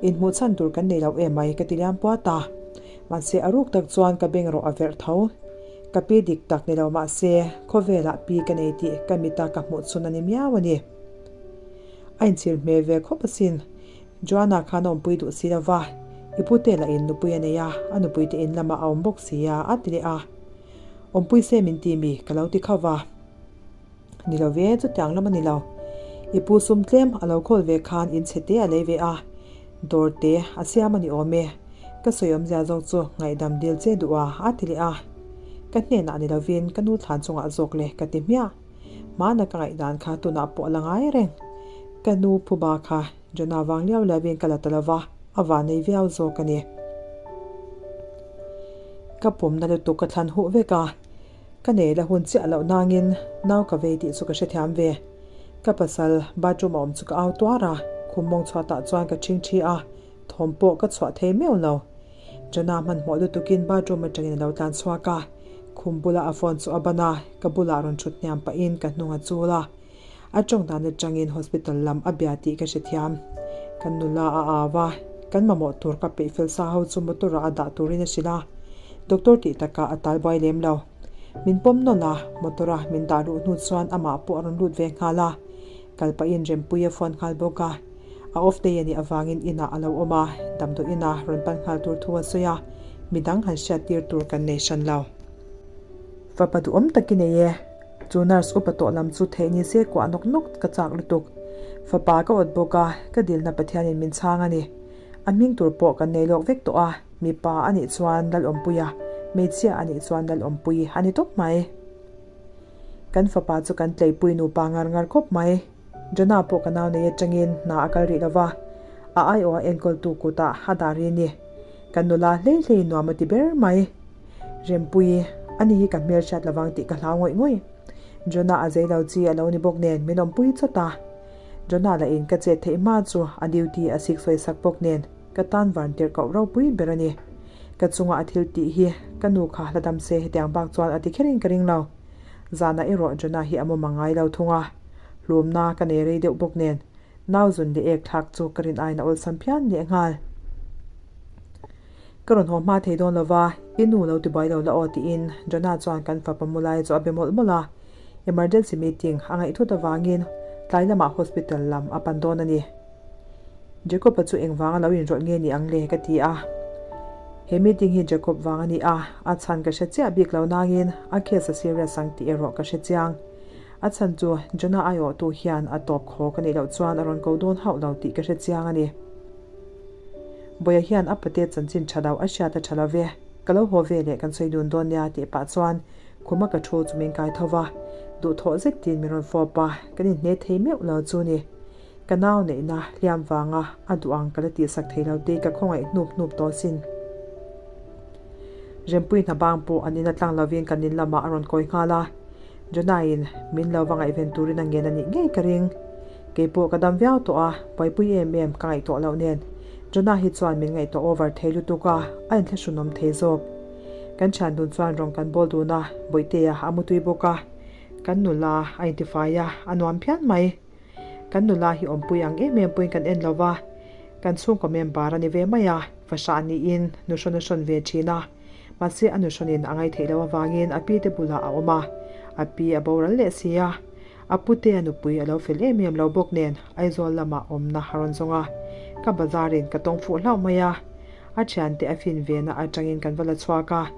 inhmuh chhan tur kan nei lo em mai ka ti liam puat a. Mahse a ruk tak chuan ka beng rawh a verh tho. Ka pi dik tak ni lo mahse, khawvelah pi ka nei tih ka mita ka hmuh chhun a ni miau a ni. A inchhir hmel ve khawp asin. Joanna khan a awmpui duh si lo va, i pute lah in nupui a nei a, a nupuite in lamah a awm bawk si a, a ti leh a. Awmpui se min ti mi? Ka lo ti kho va. Ni lo ve, chutiang lam a ni lo. I pu sum tlem a lo khawl ve khan in chhe te a lei ve a. Dawr te a siam a ni awm e. Ka sawi awmzia zawk chu ngaihdam dil che duh a, a ti leh a. Ka hnenah ni lovin ka nu thlan chungah zawk le ka ti hmiah. Hmana ka ngaihdan kha tunah pawh a la ngai reng. Ka nu phuba kha Jonah vang liau liauin ka la ta lova, a van nei viau zawk a ni. Ka pumna lutuk ka thlan huh vek a, ka nei la hun chiah loh nangin nau ka vei tih chu ka hrethiam ve. Ka pasal bathroom a awm chu ka au tuar a, khum mawng chhuatah chuan ka ṭhingṭhi a, thawm pawh ka chhuah thei meuh lo. Jonah hmanhmawh lutukin bathroom aṭangin a lo tlan chhuak a, khum bula a phone chu a ban a, ka bulah rawn ṭhut hniam pahin ka hnung a chul a. A ṭawng dan aṭangin hospital lam a bia tih ka hrethiam. Kan nula a au a, kan mamawh tur ka peih fel sa ho chu motor ah a dah turin a hrilh a. Doctor tih takah a tal buai lem lo. Min pawm nawlh a, motor a min dah luh hnu chuan amah pawh a rawn lut ve nghal a. Kal pahin Rempuii a phone nghal bawk a. A off day a nih avangin inah a lo awm a, damdawi inah rawn pan nghal tur thu a sawi a, midang han hriat tir tur kan nei hran lo. Fapa duhawm tak i nei e. Chu nurse upa tawh lam chu theih ni se kuah nawk nawk ka chak lutuk. Fapa ka awt bawk a, ka dilna Pathianin min chhang a ni. A hming tur pawh kan nei lawk vek tawh a, mipa a nih chuan Lalawmpuia, hmeichhia a nih chuan Lalawmpui a ni tawp mai. Kan fapa chu kan tleipui nupa ngar ngar khawp mai. Jonah pawh ka nau nei atangin hna a kal rih lova, a aiawh a enkawltu kutah a dah ri a ni. Kan nula hlei hlei nuam a ti ber mai. Rempuii, ani hi ka hmel hriat lovang tih ka hlau ngawih ngawih. Jonah a zei lo chi a lo ni bawk nen min awmpui chawt a. Jonah lah in ka chet theih hma chu a duty a sik sawi sak bawk nen ka tan van tirh koh ropui ber a ni. Ka chunga a thil tih hi ka nu kha hla dam se hetiang bak chuan a ti kherin ka ring lo. Zanah erawh Jonah hi a mawm a ngai lo thung a. Hlumna ka nei rei deuh bawk nen nau zun leh ek thlak chu ka rin aiin a awlsam phian leh nghal. Ka rawn haw hma thei dawn lova, i nu lo tibuai lo la aw tiin Jonah chuan kan fapa mu lai chu a be mawlh mawlh a. Emergency meeting a ngaih thut avangin tlai lamah hospital lam a pan dawn a ni. Jacob-a chu engvanga lo inrawlh nge ni ang le ka ti a. He meeting hi Jacob vang a ni a, a chhan ka hre chiah bik lo nangin a case a serious ang tih erawh ka hre chiang. A chhan chu Jonah aiawhtu hian a tawp khawk a nih loh chuan a rawn ko dawn hauh lo tih ka hre chiang a ni. Bawia hian a pate chanchin tha lo a hriat a tha lo ve, ka lo haw ve leh kan sawi dun dawn nia tih pah chuan khuma ka thu chu min kai tho va, duhthawh zet tiin min rawn fawp a, kan inhne thei meuh lo chu ni. Ka nau neihna hliam vanga a duh ang ka la tihsak thei lo te ka khawngaih hnup hnup tawh sin. Rempui hna bang pawh an in atlang lovin kan in lamah a rawn kawi nghal a, Jonah-in min lo va ngaihven turin a ngen a nih ngei ka ring. Kei pawh ka dam viau tawh a, buaipui em em ka ngaihtuah loh nen. Jonah hi chuan min ngaihtuah over thei lutuk a, a inthlahrunawm thei zawk. Kan thian dun chuan rawng kan bawl dun a, Bawihtea a mutui bawk a, kan nula a intifai a, a nuam phian mai. Kan nula hi awmpui ang em em pawhin kan en lo va, kan chhungkaw member a ni ve mai a, fahrah niin nuhrawn a hrawn ve thin a. Mahse a nuhrawnin a ngaihtheih loh avangin a pi te bulah a awm a, a pi a boral leh si a. A pute a nupui a lo fel em em lo bawk nen Aizawl lamah awmna a rawn zawng a, ka bazarin ka tawng fuh hlauh mai a. A thiante a fin vena atangin kan va la chhuak a,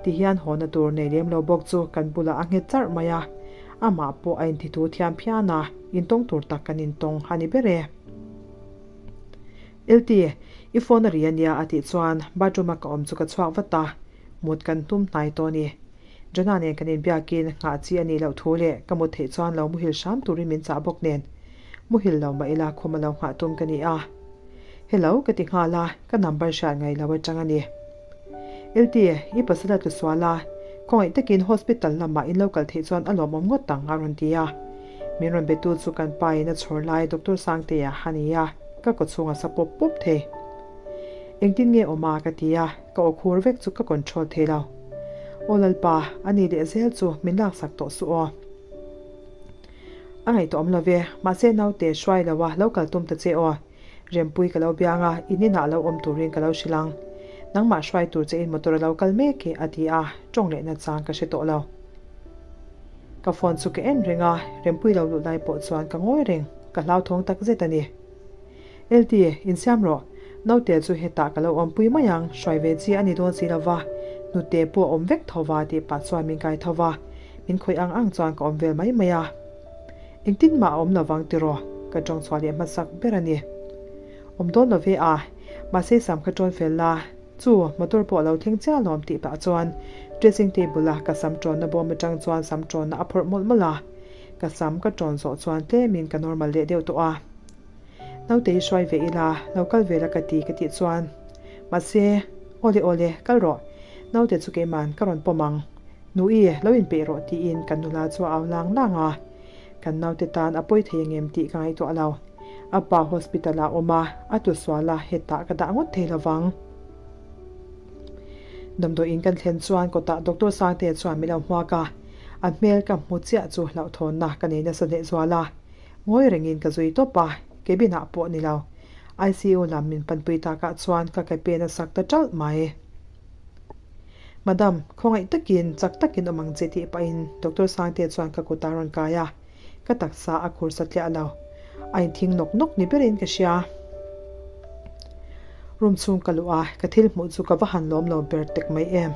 tihian hawna tur nei lem lo bawk chu kan bulah a nghet charh mai a. Amah pawh a intithu thiam phian a, intawng tur tak kan intawng a ni ber e. LT, i phone a ri a nia a tih chuan bathroom a ka awm chu ka chhuak vat a, mut kan tum hnai tawh a ni. Jonah nen kan inbiakin nghah chi a nih loh thu leh ka mut theih chuan lo muhil hram turin min chah bawk nen muhil lo mah ila khum a lo nghah tum ka ni a. Hello ka ti nghal a, ka number hriat ngaih lo atang a ni. LT, i pasal a tlu sual a, khawngaih takin hospital lamah in lo kal theih chuan a lawmawm ngawt ang a rawn ti a. Min rawn betu chu kan pa in a chhawr lai Doctor Sangtea a ni a, ka kawchhung a sa pawp pawp thei. Engtin nge awm a ka ti a, ka aw khur vek chu ka control thei lo. Aw Lalpa, a ni leh zel chu min laksak tawh suh aw. A ngaihtuah awm lo ve, mahse naute hruai lo a lo kal tum ta che aw. Rempui ka lo biang a, in inah lo awm turin ka lo hrilh ang. Nangmah hruai tur che in motor a lo kal mek e a ti a, tawng lehna chang ka hre tawh lo. Ka phone chu ka en reng a, Rempui lo luh lai pawh chuan ka ngawi reng, ka hlauthawng tak zet a ni. LT, insiam rawh. Naute chu hetah ka lo awmpui mai ang, hruai ve chi a ni dawn si lo va, hnute pawh a awm vek tho va tih pah chuan min kai tho va, min khawih ang ang chuan ka awm vel mai mai a. Engtin mah a awm lovang tiraw? Ka tawng chhuah leh hmasak ber a ni. Awm dawn lo ve a, mahse sam kha ṭawn fel la, chu motor pawh a lo thleng chiah alawm tih pah chuan dressing table a ka sam ṭawnna bawm aṭang chuan sam ṭawnna a phawrh mawlh mawlh a, ka sam ka ṭawn zawh chuan tlemin ka normal leh deuh tawh a. Naute hi hruai ve ila, lo kal ve la ka ti ka tih chuan mahse awle awle kal rawh, naute chu keiman ka rawn pawm ang, Nui lo inpeih rawh tiin kan nula chu a au lang lang a. Kan naute tan a pawi thei angem tih ka ngaihtuah lo. A pa hospital ah awm a, a tu sual a, hetah ka dah ngawt thei lovang. Damdawiin kan thlen chuan kawtah Doctor Sangtea chuan min lo hmuak a, a hmel ka hmu chiah chu hlauhthawnna ka nei nasa leh zual a. Ngawi rengin ka zui tawp a, cabin ah pawh ni lo. ICU lam min panpui takah chuan ka ke pen a sak ta ṭalh mai. Madam, khawngaih takin, chak takin awm ang che tih pahin Doctor Sangtea chuan ka kut a rawn kai a, ka taksa a khur satliah lo. A inthing nawk nawk ni berin ka hria. Room chhung ka luh a, ka thil hmuh chu ka va han lawm lo ber tek mai em.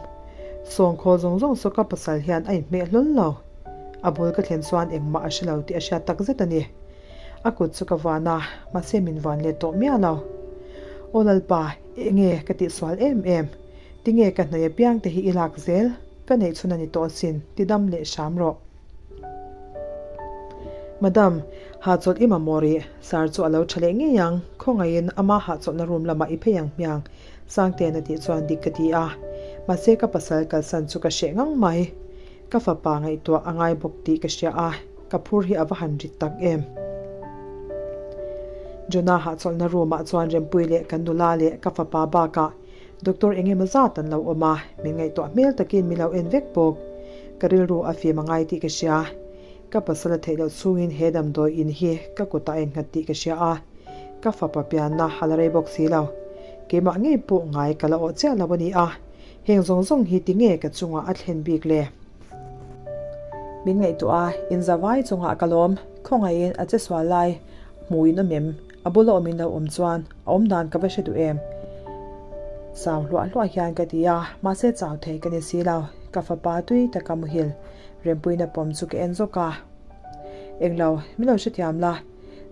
Sawngkhaw zawng zawng saw ka pasal hian a inhmeh hlawl lo. A bul ka thlen chuan engmah a hre lo tih a hriat tak zet a ni. A kut chu ka van a, mahse min van let tawh miah lo. Aw Lalpa, enge ka tihsual em em? Tinge ka hnaih apiang te hi i lak zel? Ka neih chhun a ni tawh asin, ti dam leh hram rawh. Madam, hahchawlh i mamawh rih, Sir chu a lo tha leh ngei ang, khawngaihin ama hahchawlhna room lamah i phei ang hmiang, Sangtean a tih chuan dik ka ti a. Mahse ka pasal kalsan chu ka hreh ngang mai. Ka fapa ngaihtuah a ngai bawk tih ka hria a, ka phur hi a va han rit tak em. Jonah hahchawlhna room ah chuan Rempuii leh kan nula leh ka fapa bakah Doctor eng emaw zat an lo awm a, min ngaihtuah hmel takin min lo en vek bawk. Ka rilru a fim a ngai tih ka hria. Ka pasal a theih loh chhungin he damdawi in hi ka kutah a innghat tih ka hria a, ka fapa pianna a la rei bawk si lo. Keimah ngei pawh ngai ka la awh chiah lo a ni a, heng zawng zawng hi tinge ka chungah a thlen bik le? Min ngaihtuah a, inzavai chungah ka lawm, khawngaihin a che sual lai hmuin awm em? A bula awmin lo awm chuan a awm dan ka va hre duh em? Chau hluah hluah hian ka ti a, mahse chau thei ka ni si lo. Ka fapa tui taka muhil Rempuina pawm chu ka en zawk a. Englo, min lo hrethiam la.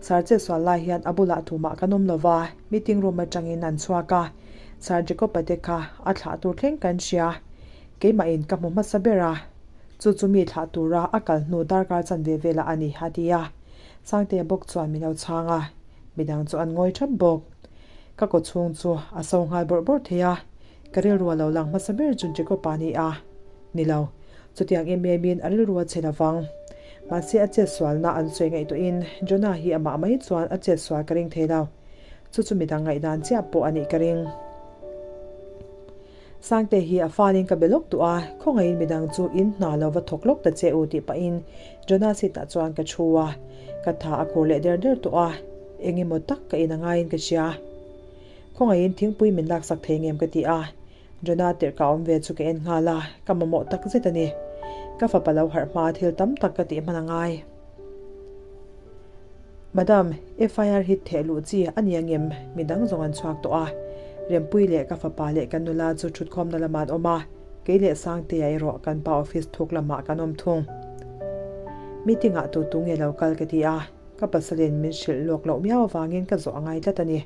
Sir Chetsual lai hian a bulah tumah kan awm lo va, meeting room atangin an chhuak a. Sir Jacob-a te kha a thlah tur thleng kan hria. Keimahin ka hmu hmasa ber a, chu chu mi thlah tura a kal hnu darkar chanve velah a ni, a ti a. Sangtea bawk chuan min lo chhang a, midang chu an ngawi thap bawk. Ka kaw chhung chu a so nghal bawrh bawrh thei a, ka rilru a lo lang hmasa ber chu Jacob-a a ni a. Ni lo, chutiang em emin a rilru a che lo vang. Mahse a chetsualna an sawi ngaihtuahin Jonah hi amah mai chuan a chetsual ka ring thei lo. Chu chu midang ngaihdan chiah pawh a nih ka ring. Sangte hi a falin ka be lawk duh a, khawngaihin midang chu in hna lo va thawk lawk ta che u tih pahin Jonah seat ah chuan ka thu a, ka tha a khur leh der der tawh a, eng emaw tak ka in a ngaiin ka hria. Khawngaihin thingpui min laksak thei ngem ka ti a, Jonah tirh ka awm ve chu ka en nghal a, ka mamawh tak zet a ni. Ka fapa lo harh hma thil tam tak ka tih hman a ngai. Madam, FIR hi theh luh chi a ni angem? Midang zawng an chhuak tawh a. Rempuii leh ka fapa leh kan nula chu thutkhawmna lamah an awm a, kei leh Sangtea erawh kan pa office thuk lamah kan awm thung. Meeting ah tu tu nge lo kal ka ti a, ka pasalin min hrilh lawk loh miau avangin ka zawh a ngai tlat a ni.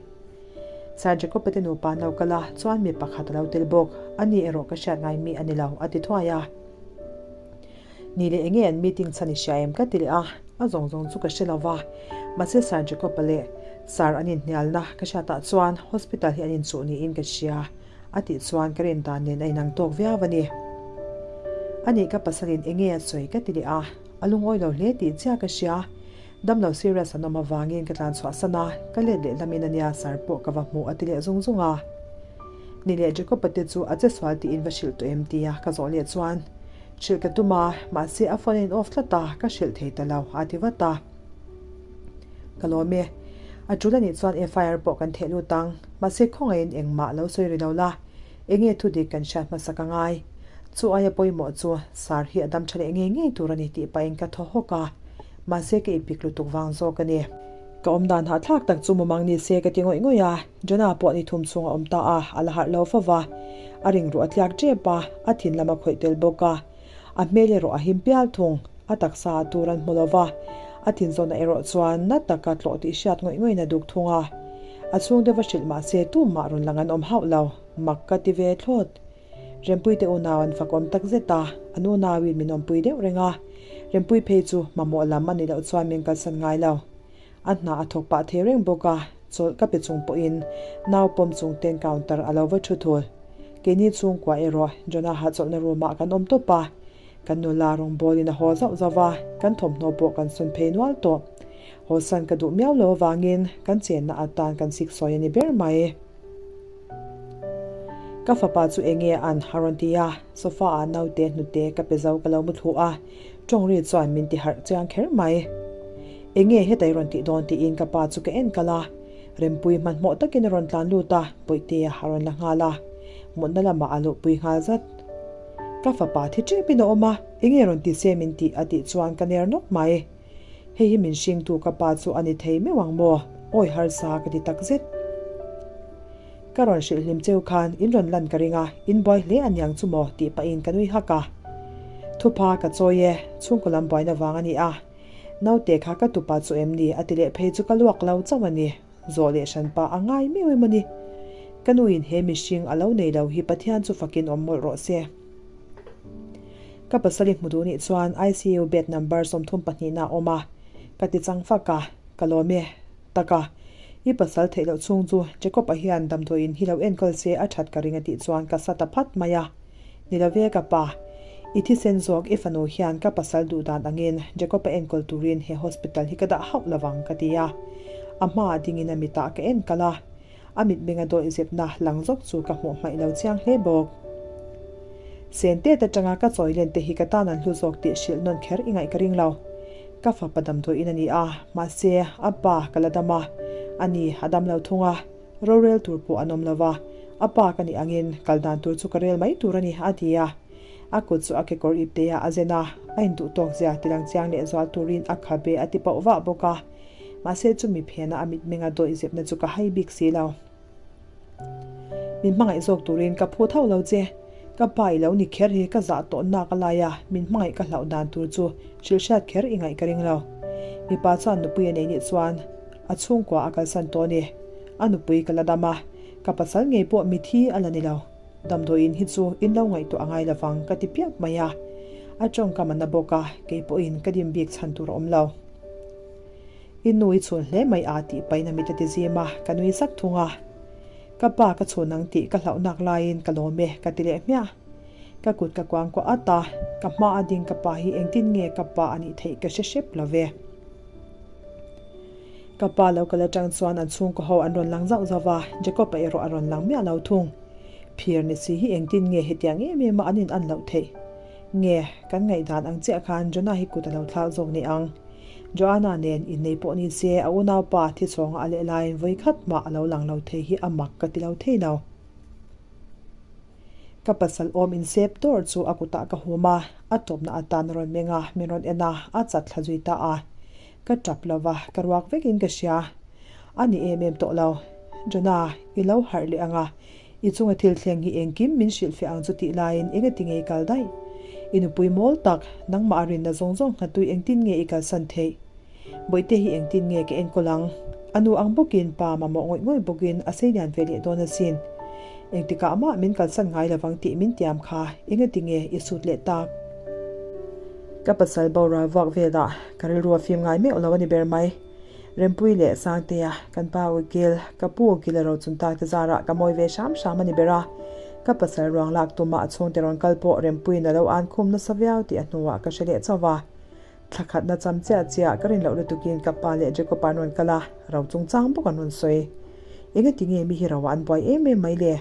Sir Jacob-a te nupa an lo kal a, chuan mi pakhat a lo tel bawk, ani erawh ka hriat ngai mi a ni lo, a ti thuai a. Ni leh enge an meeting chhan i hria em ka ti leh a, a zawng zawng chu ka hre lo va, mahse Sir Jacob-a leh Sir an inhnialna ka hriatah chuan hospital hi an inchuh niin ka hria a tih chuan ka rin dan nen a inang tawk viau a ni. Anih ka pasalin enge a sawi ka ti leh a, a lungawi lo hle tih chiah ka hria. Damlo serious an awm avangin ka tlan chhuah san a, ka let leh lamin ania Sir pawh ka va hmuh a ti leh zung zung a. Ni leh Jacob-a te chu a che sual tiin va hrilh tawh em tia ka zawh leh chuan Hrilh ka tum a, mahse a phone a in off tlat a, ka hrilh thei ta lo, a ti vat a. Ka lawm e. A tul anih chuan FIR pawh kan theh lut ang, mahse khawngaihin engmah lo sawi ri lo la, enge thu dik kan hriat hmasa ka ngai. Chu aia pawimawh chu Sir hi a dam tha leh ngei ngei tur a ni tih pahin ka thaw hawk a, mahse ka ipik lutuk vang zawk a ni. Ka awm dan hahthlak tak chu mumang ni se ka ti ngawih ngawih a, Jonah pawh ni thum chhung a awm ta a, a la harh lo fo va. A ring ruh a tliak tep a, a thin lam a khawih tel bawk a. A hmel erawh a him pial thung, a taksa a tur an hmu lo va. A thin zawnah erawh chuan na taka tlawh tih hriat ngawih ngawih in a duk thung a. A chhung deuh va hrilh mah se tumah rawn lang an awm hauh lo, mak ka ti ve thlawt. Rempuite unau an fakawm tak zet a, an unauin min awmpui deuh reng a. Rempui phei chu mamawh lam a nih loh chuan min kalsan ngai lo. A hna a thawk pah thei reng bawk a, chawlh ka pe chung pawhin nau pawm chung ten counter a lo va thu thul. Keini chhungkua erawh Jonah-a chawlhna room-ah kan awm tawp a, kan nula rawngbawlin a haw zauh zauh va, kan thawmhnaw pawh kan sawn phei nual tawh. Hawsan ka duh miau lo avangin kan chenna atan kan siksawi a ni ber mai. Ka fapa chu eng nge an a rawn ti a, sofa ah naute hnute ka pe zo ka lo mu thlu a, tawng ri chuan min ti harh chiang kher mai. Eng nge heta i rawn tih dawn tiin ka pa chu ka en kal a, Rempui hmanhmawh takin a rawn tlan lut a, Bawihtea a rawn la nghal a, mutna lamah a luhpui nghal zat. Ka fapa thi tepin a awm a, eng nge rawn ti se min tih a tih chuan ka ner nawk mai. Hei hi min hringtu ka pa chu a ni thei meuh ang maw? Awi harsa ka ti tak zet. Ka rawn hrilh hlim cheu khan in rawn lan ka ring a, in buai hle a niang chu maw tih pahin ka nui hak a. Thupha ka chawi e, chhungkaw lam buaina vang a ni a. Naute kha ka tupa chu em ni a ti leh phei chu ka luak lo chauh a ni. Zawh leh hran pa a ngai meuh emaw ni? Ka nuin he mihring a lo nei lo hi Pathian chu fakin awm mawlh rawh se. Ka pasal i hmu duh nih chuan ICU bed number 32 na a awm a, ka ti chang fak a, ka lawm e. Tak a, i pasal theih loh chhung chu Jacob-a hian damdawiin hi lo enkawl se a that ka ring a tih chuan ka sa ta phat mai a. Ni lo ve ka pa, i thisen zawk i fanu hian ka pasal duh dan angin Jacob-a enkawl turin he hospital hi ka dah hauh lovang ka ti a. A hmaah dingin a mitah ka enkalh a. A mitmenga dawih zepna lang zawk chu ka hmuh hmaih lo chiang hle bawk. Sentet atanga ka chawi len te hi ka tan an hlu zawk tih hrilh nawn kher i ngaih ka ring lo. Ka fapa damdawiin a ni a, mahse a pa ka la dam a, ani a dam lo thung a, rorel tur pawh an awm lo va, a pa ka nih angin kal dan tur chu ka rel mai tur a ni a ti a. A kut chu a kekawr ipte ah a zen a, a induh tawk zia tilang chiang leh zual turin a khabe a ti pauh vah bawk a. Mahse chumi phena a mitmenga dawih zepna chu ka hai bik si lo. Min hmangaih zawk turin ka phut hauh lo che. Ka pa i lo ni kher hi ka zah tawh nak a lai a, min hmangaih ka hlauh dan tur chu hrilhhriat kher i ngaih ka ring lo. Mipa chuan nupui a nei nih chuan a chhungkua a kalsan tawh a ni. A nupui ka la dam a, ka pasal ngei pawh mithi a la ni lo. Damdawiin hi chu in lo ngaihtuah a ngai lovang ka ti piap mai a. A tawngkam a na bawk a, kei pawhin ka dim bik chhan tur a awm lo. I nu i chhun hle mai a tih pahin a mit a ti zim a, ka nui sak thung a. Ka pa ka chhun ang tih ka hlauh nak laiin ka lawm e ka ti leh hmiah. Ka kut ka kuang kuah at a, ka hma a ding ka pa hi engtin nge ka pa a nih theih ka hre hrep lo ve. Ka pa lo kal atang chuan an chhungkaw ho an rawn lang zauh zauh a, Jacob-a erawh a rawn lang miah lo thung. Phir ni si hi engtin nge hetiang em em a an in an loh theih? Nge, kan ngaihdan ang chiah khan Jonah hi kut a lo thlak zawk ni ang. Joanna nen innei pawh ni se a unaupa thichhawnga a leh laiin vawi khat mah a lo lang lo thei hi a mak ka ti lo thei lo. Ka pasal awm insep dawr chu a kutah ka hum a, a tawpna atan a rawn meng a, min rawn en a, a chat thla zui ta a. Ka tap lo va, ka ruak vekin ka hria. A ni em em tawh lo. Jonah, i lo harh leh ang a, I chunga thil thleng hi engkim min hrilhfiah ang chu tih laiin engati nge i kal daih? I nupui mawl tak, nangmah a rinna zawng zawng nghatui engtin nge i kalsan theih? Bawihte hi engtin nge ka enkawl ang? A nu ang bawkin pa mamawh ngawih ngawih bawkin a seilian ve leh dawn asin. Engtikah mah min kalsan ngai lovang tih min tiam kha engati nge i sut leh tak? Ka pasal boral vuak velah ka rilru a fim ngai meuh lo a ni ber mai. Rempui leh Sangtea, kan pa Ukil, ka pu Ukil a rochun tak te zarah ka mawi ve hram hram a ni ber a. Ka pasal ruang lak tuma a chhungte rawn kal pawh Rempuiin a lo an khum nasa viau tih a hnuah ka hre leh chauh a. Thla khatna cham chiah chiah ka rin loh lutukin ka pa leh Jacob-a an rawn kal a, ro chungchang bawk an rawn sawi. Engati nge mi hi roah an buai em em mai le?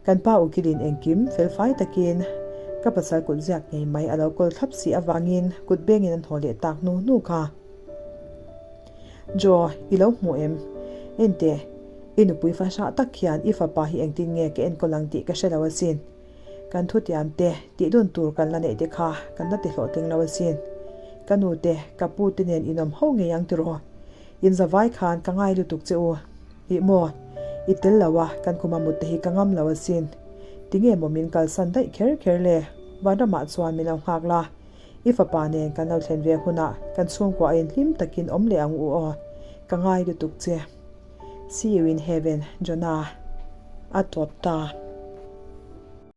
Kan pa Ukilin engkim felfai takin ka pasal kut ziak ngei mai a lo kawl thlap si avangin kut bengin an haw leh tak hnu hnu kha. Joe, i lo hmu em? Enteh, i nupui fa hrah tak hian i fapa hi engtin nge ka enkawl ang tih ka hre lo asin. Kan thutiam te, tih dun tur kan la neih te kha kan la ti hlawhtling lo asin. Ka nu te, ka pu te nen inawm ho ngei ang tiraw? In zavai khan ka ngai lutuk che u. Ih maw? I tel lo a, kan kuma mut te hi ka ngam lo asin. Tinge maw min kalsan daih kher kher le? Vanramah chuan min lo nghak la. I fapa nen kan lo thlen ve hunah kan chhungkua a inhlim takin awm leh ang u aw, ka ngai lutuk che. See you in heaven, Jonah. A tawp ta.